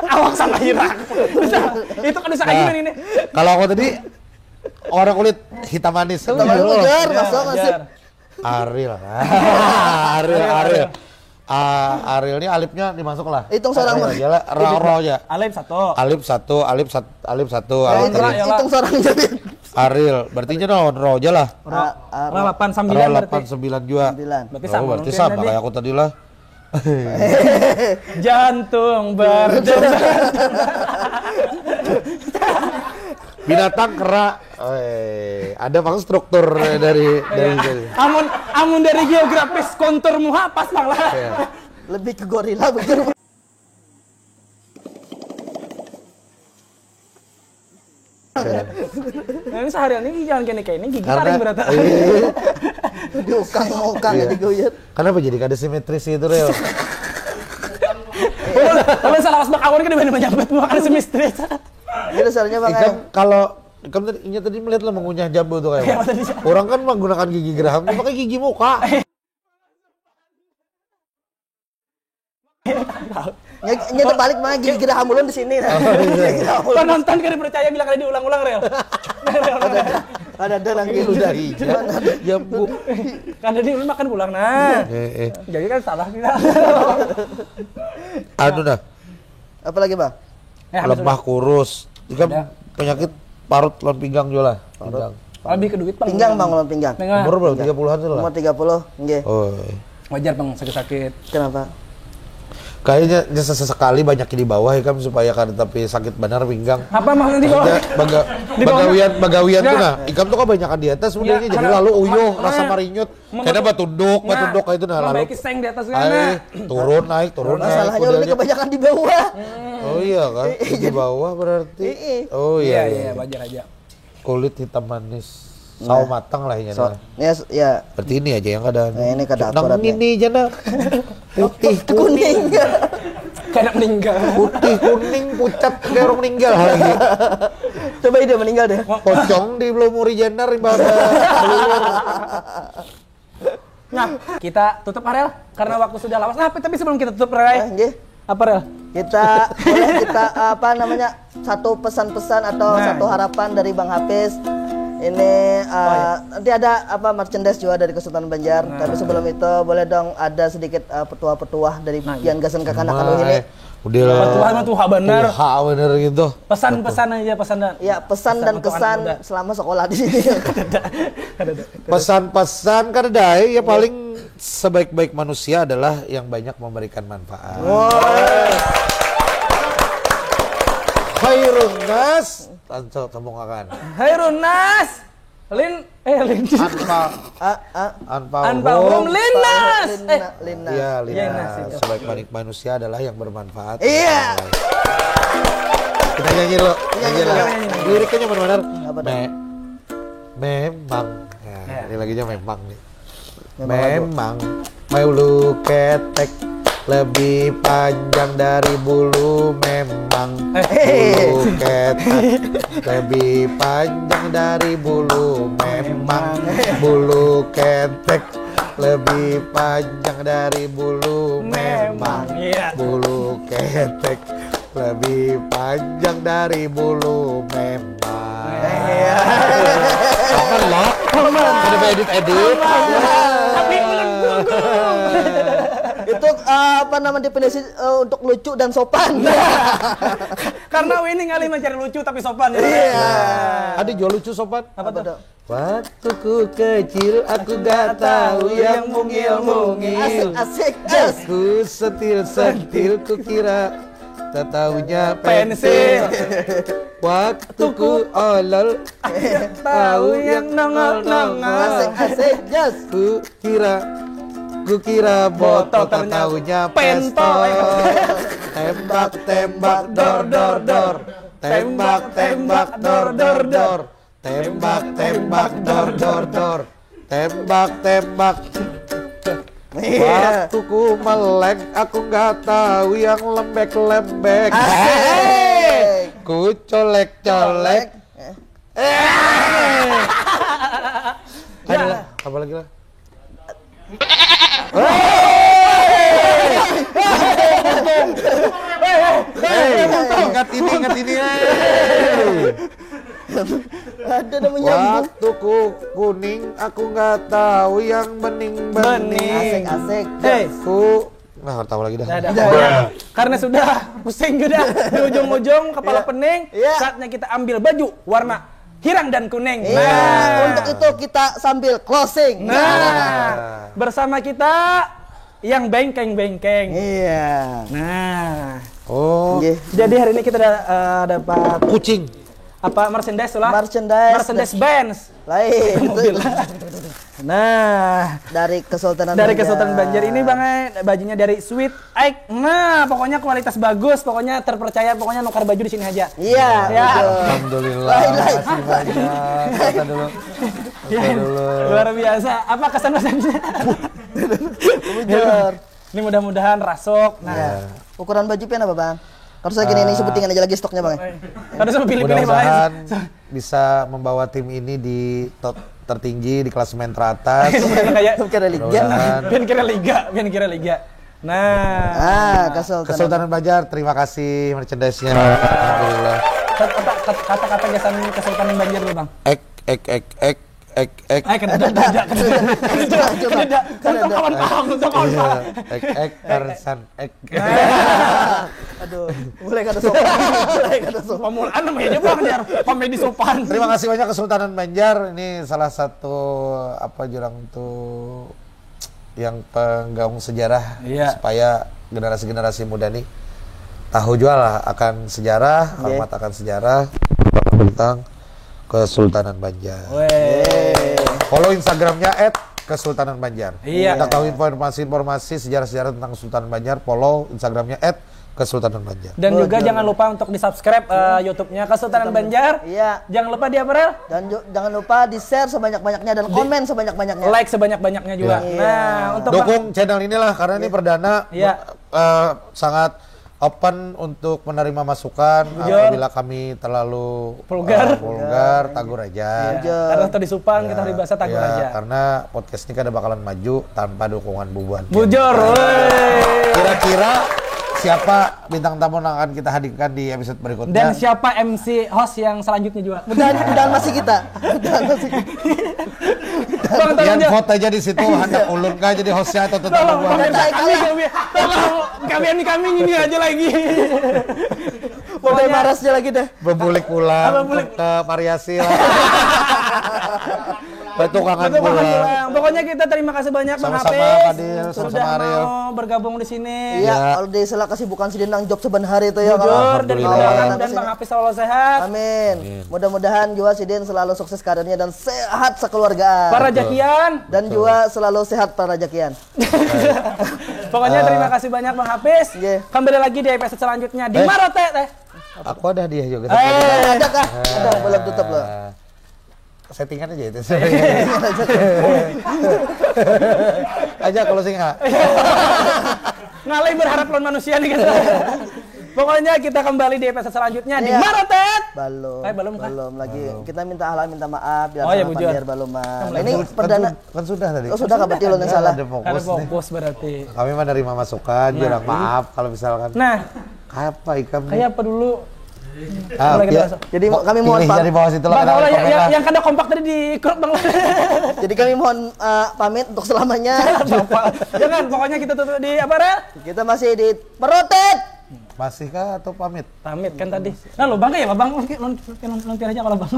Awak sama hirak. Itu kan bisa Nah, aja ini. Kalau aku tadi warna kulit hitam manis. Hitam manis, ujar, masuk, masuk. Ariel. Ariel, Ariel. Ah, Ariel ini alipnya dimasuk lah. Hitung seorang. Ariel aja lah, ro, ro aja. Alif satu. Alif satu, alif satu, alif satu, Nah, alif itu tiga. Ra, ya lah. hitung seorang jadi. Ariel, berarti nya naon ro aja lah. Ro, Ah, ah, ra delapan Ro sembilan berarti. delapan sembilan juga. Sembilan. Berarti Oh, sama berarti mungkin sama tadi. Kayak aku tadi lah. Jantung berdebar. Binatang kera. Eh, ada maksud struktur dari dari dari. Amun amun dari geografis kontur muha pas pang lah. Ya. Lebih ke gorila begitu. Nah, ini seharian ini jangan kene kayak ini gigi Karena paling berat. iya. Diukang mau ukang Iya. diguyur. Kenapa jadi kada simetris itu, Rel? Kalau salah pas bakawan kan dibanding menyambat mau kada simetris. Jadi dasarnya bang Ikam kalau ikam tadi inya tadi melihat lah mengunyah jambu tuh kayak. Iya, tadi. Orang kan menggunakan gigi geraham, dia pakai gigi muka. Nya nya terbalik mah gigi geraham ulun di sini. Penonton kada percaya bila kada diulang-ulang Rel. Ada ada lagi. Ini udah hijau. Jambu. Kada di ulun makan pulang nah. Eh, eh. Jadi kan salah kita. Anu nah, Apa lagi bang? Ya, habis lemah kurus. Ikam Ada. penyakit parut lawan pinggang juga lah. Pinggang. Lebih ke duit bang. Pinggang bang, lawan pinggang. Tengah. Umur berapa? Tiga puluhan tuh lah. Umur tiga puluh, nggih. Oh. Wajar bang sakit-sakit. Kenapa? Kayaknya sesekali banyak di bawah ya kan supaya kada tapi sakit benar pinggang. Apa maksudnya di bawah? Maksudnya baga, Di bawah. Bagawian bagawian tuh Enggak. Nah, ikam tuh kan banyakan di atas sebenarnya Ya, jadi karena lalu uyuh karena rasa marinyut. Membentuk- Karena batunduk, Nah, batunduk kayak itu nah lalu. Membaiki seng di atas Ayo, sana. Turun naik, turun naik. Masalahnya Udah ulun gitu. Kebanyakan di bawah. Oh iya kan? Di bawah berarti. Iya. Oh Iya iya. iya iya. Wajar aja. Kulit hitam manis. Sawo matang lah ini. So, ya, ya. Berarti ini aja yang ada. Nah, ini kada Nang akurat nih. Ini aja nah. Putih Kuning. Kayak meninggal. Putih kuning pucat kayak orang meninggal lagi. Coba ide meninggal deh. Pocong di belum muri jana rimbada. Nah, kita tutup Arel karena waktu sudah lawas. Nah, tapi sebelum kita tutup Eh, Rel, nggih. Apa Rel? Kita boleh kita apa namanya satu pesan-pesan atau Nah. Satu harapan dari Bang Hafiz. Ini uh, nanti ada apa merchandise juga dari Kesultanan Banjar. Tapi sebelum itu boleh dong ada sedikit uh, petuah-petuah dari Nah, pian gasan kekanakan ini. Udah lah. Petuah mah tuha bener. Tuha bener gitu. Pesan-pesan aja pesan dan. Ya pesan dan Untuk anak kesan muda. Selama sekolah di sini. Ada ada. Pesan-pesan kada ada ya paling sebaik-baik manusia adalah yang banyak memberikan manfaat. Khairun nas tansal kamu akan. Khairun nas. Lin eh lin. Anfa Ah, ah. anfahum. Anfahum linnas. Eh. Linna- Linnas. Ya, Iya, linnas. nas itu. Sebaik manik manusia adalah yang bermanfaat. Iya. Kita nyanyi dulu. Nyanyi dulu. Iya, nyanyi. Liriknya benar-benar. Apa tuh? Me- memang. Ya, Ya. Ini lagunya memang nih. Memang lagu. Memang bulu ketek lebih panjang dari bulu memang. Eh. Bulu ketek lebih panjang dari bulu memang. Bulu ketek lebih panjang dari bulu memang. Memang, iya. Bulu ketek lebih panjang dari bulu memang. Iya. Aman lah. Aman. Ada edit-edit. Tapi belum gugur. Itu uh, apa nama definisi uh, untuk lucu dan sopan? Karena Winnie ngalih mencari lucu tapi sopan ya. Iya. Ada jual lucu sopan. Apa tuh? Tuh? Waktu ku kecil aku gak tahu yang mungil-mungil. Asik, asik, yes. Ku sentil-sentil ku kira tak taunya Pensil. pensil. Waktu ku olol Tahu yang nongol-nongol. Asik, asik, yes. ku kira ku kira botol tak Ternyata taunya pentol. pestol. Tembak tembak dor dor dor. Tembak tembak dor dor dor. Tembak tembak dor dor dor. Tembak tembak. Iya. Waktu ku melek aku nggak tahu yang lembek-lembek. Asik. Ku colek-colek. Eh, Eh. Ada lah, apa lagi lah? Hei, ingat ini, ingat ini. Hei. Ada namanya. Waktuku kuning, aku nggak tahu yang bening-bening. Bening. Asik, asik. Hei. Aku nggak tahu lagi dah. Dah, dah. Karena sudah pusing sudah di ujung-ujung kepala Iya. pening, Iya. Saatnya kita ambil baju warna hirang dan kuning. Iya, untuk itu kita sambil closing. Nah, bersama kita yang bengkeng-bengkeng. Iya. Nah, Oh. Nggih. Jadi hari ini kita da- eh, dapat Kucing. Apa, merchandise lah? Merchandise. Merchandise Benz. Lain. Mobil. Nah, Dari Kesultanan dari Banjar. Kesultanan Banjar ini, Bang, eh, bajunya dari Sweet Ike. Nah, pokoknya kualitas bagus, pokoknya terpercaya, pokoknya nukar baju di sini aja. Iya, Ya. betul. Alhamdulillah. Lain, lain. Makasih banyak. Kata dulu. Kata dulu. Luar biasa. Apa kesan pesannya? Bujur. Ini mudah-mudahan rasuk. Nah, Ukuran baju pian apa, Bang? Kalau saya gini ini sebutingan aja lagi stoknya, Bang. Kada sama pilih-pilih, Bang. Mudah-mudahan bisa membawa tim ini di top tertinggi di klasemen teratas. Kayak Kira liga. Mudah-mudahan. Pian kira liga, pian kira liga. Nah, Ah, Kesultanan. Kesultanan Banjar, terima kasih merchandise-nya. Alhamdulillah. Kata- kata- kata-kata gasan Kesultanan Banjar dulu, Bang. Ek ek ek ek ek ek. Eh, kada ada, kada ada, kada ada. Coba, coba. Kada ada. Untung kawan paham, untung kawan Iya, paham. ek ek karsan ek. Aduh, mulai kada sopan. Mulai kada sopan. Pamulaan namanya aja, Bang, biar komedi sopan. Terima kasih banyak Kesultanan Banjar. Ini salah satu apa jurang tuh yang penggaung sejarah Iya. supaya generasi-generasi muda nih tahu juga lah akan sejarah, Iya. hormat akan sejarah tentang Kesultanan Banjar. Weh. Follow Instagramnya at Kesultanan Banjar. Iya. Untuk tahu informasi-informasi sejarah-sejarah tentang Kesultanan Banjar, follow Instagramnya at Kesultanan Banjar. Dan juga Betul. Jangan lupa untuk di-subscribe eh, YouTube-nya Kesultanan Banjar. Iya. Jangan lupa di apa, Rel? Dan ju- jangan lupa di-share sebanyak-banyaknya dan komen sebanyak-banyaknya. Like sebanyak-banyaknya juga. Iya. Nah, untuk Bang- Dukung channel inilah karena ini perdana Iya. eh, sangat open untuk menerima masukan Bujur. apabila kami terlalu Vulgar. eh, vulgar, tagur aja. Bujur. Karena tadi supan kita hari bahasa tagur Ya, aja. Karena podcast ini kada bakalan maju tanpa dukungan bubuhan. Bujur. Weh. Kira-kira siapa bintang tamu yang akan kita hadirkan di episode berikutnya? Dan siapa M C host yang selanjutnya juga? Dan, dan masih kita. Dan masih kita. Bang, tolong Yang aja. Vote aja di situ, hendak ulun kah jadi hostnya atau tetap Tolong, bubuhan? kami, kami, kami, kami, kami, kami ini aja lagi. Udah marasnya lagi deh. Bebulik pulang Bebulik. ke variasi lah. Betukangan Betul, Bang, pulang. pulang. Pokoknya kita terima kasih banyak, Bang Sama-sama, Hafiz, Fadil. sudah Sama-sama, Ariel. Mau bergabung di sini. Iya, Ya. Kalau di sela kesibukan sidin nang job saban hari itu ya. Jujur dan Alhamdulillah. mudah-mudahan dan Bang Hafiz selalu sehat. Amin. Mudah-mudahan juga sidin selalu sukses karirnya dan sehat sekeluargaan. Para jakian. Dan juga selalu sehat para jakian. Pokoknya terima kasih banyak, Bang Hafiz. Iya. Kembali lagi di episode selanjutnya di Eh. Marote teh. Aku ada hadiah juga. Eh. Ada kah? Ada, belum tutup loh. Eh, settingan aja itu. Aja kalau sing ah. Ngalih berharap lawan manusia nih, guys. Pokoknya kita kembali di episode selanjutnya di Iya. Marotet. Belum. Eh, belum kah? Belum lagi. Kita minta halal, minta maaf bila Oh, iya, salah bujur. pandir, belum, Bang. Belum. Ini Kan perdana. sud- kan sudah tadi. Oh, sudah, Kak, berarti ulun yang Kan salah. Ada fokus Ada nih. Fokus berarti. Kami menerima masukan, bilang maaf kalau misalkan. Nah, Kayak apa ikam nih? Kayak apa dulu? Ah, Mulai iya. kita Jadi, kami mohon Pilih pam- dari bawah situ lah. Bang, Kenapa kalau yang, komen yang, lah? Yang kada kompak tadi di crop, Bang. Jadi kami mohon, eh, pamit untuk selamanya. Jangan, pokoknya kita tutup di apa, Rel? Kita masih di Merotet. Masih kah atau pamit? Pamit kan tadi. Nah, lo Bang ya, Bang. Mungkin mungkin mungkin aja kalau Bang.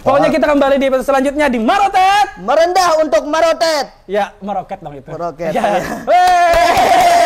Pokoknya kita kembali di episode selanjutnya di Marotet. Merendah untuk Merotet. Ya, meroket dong itu. Meroket, Ya. Iya. Weh.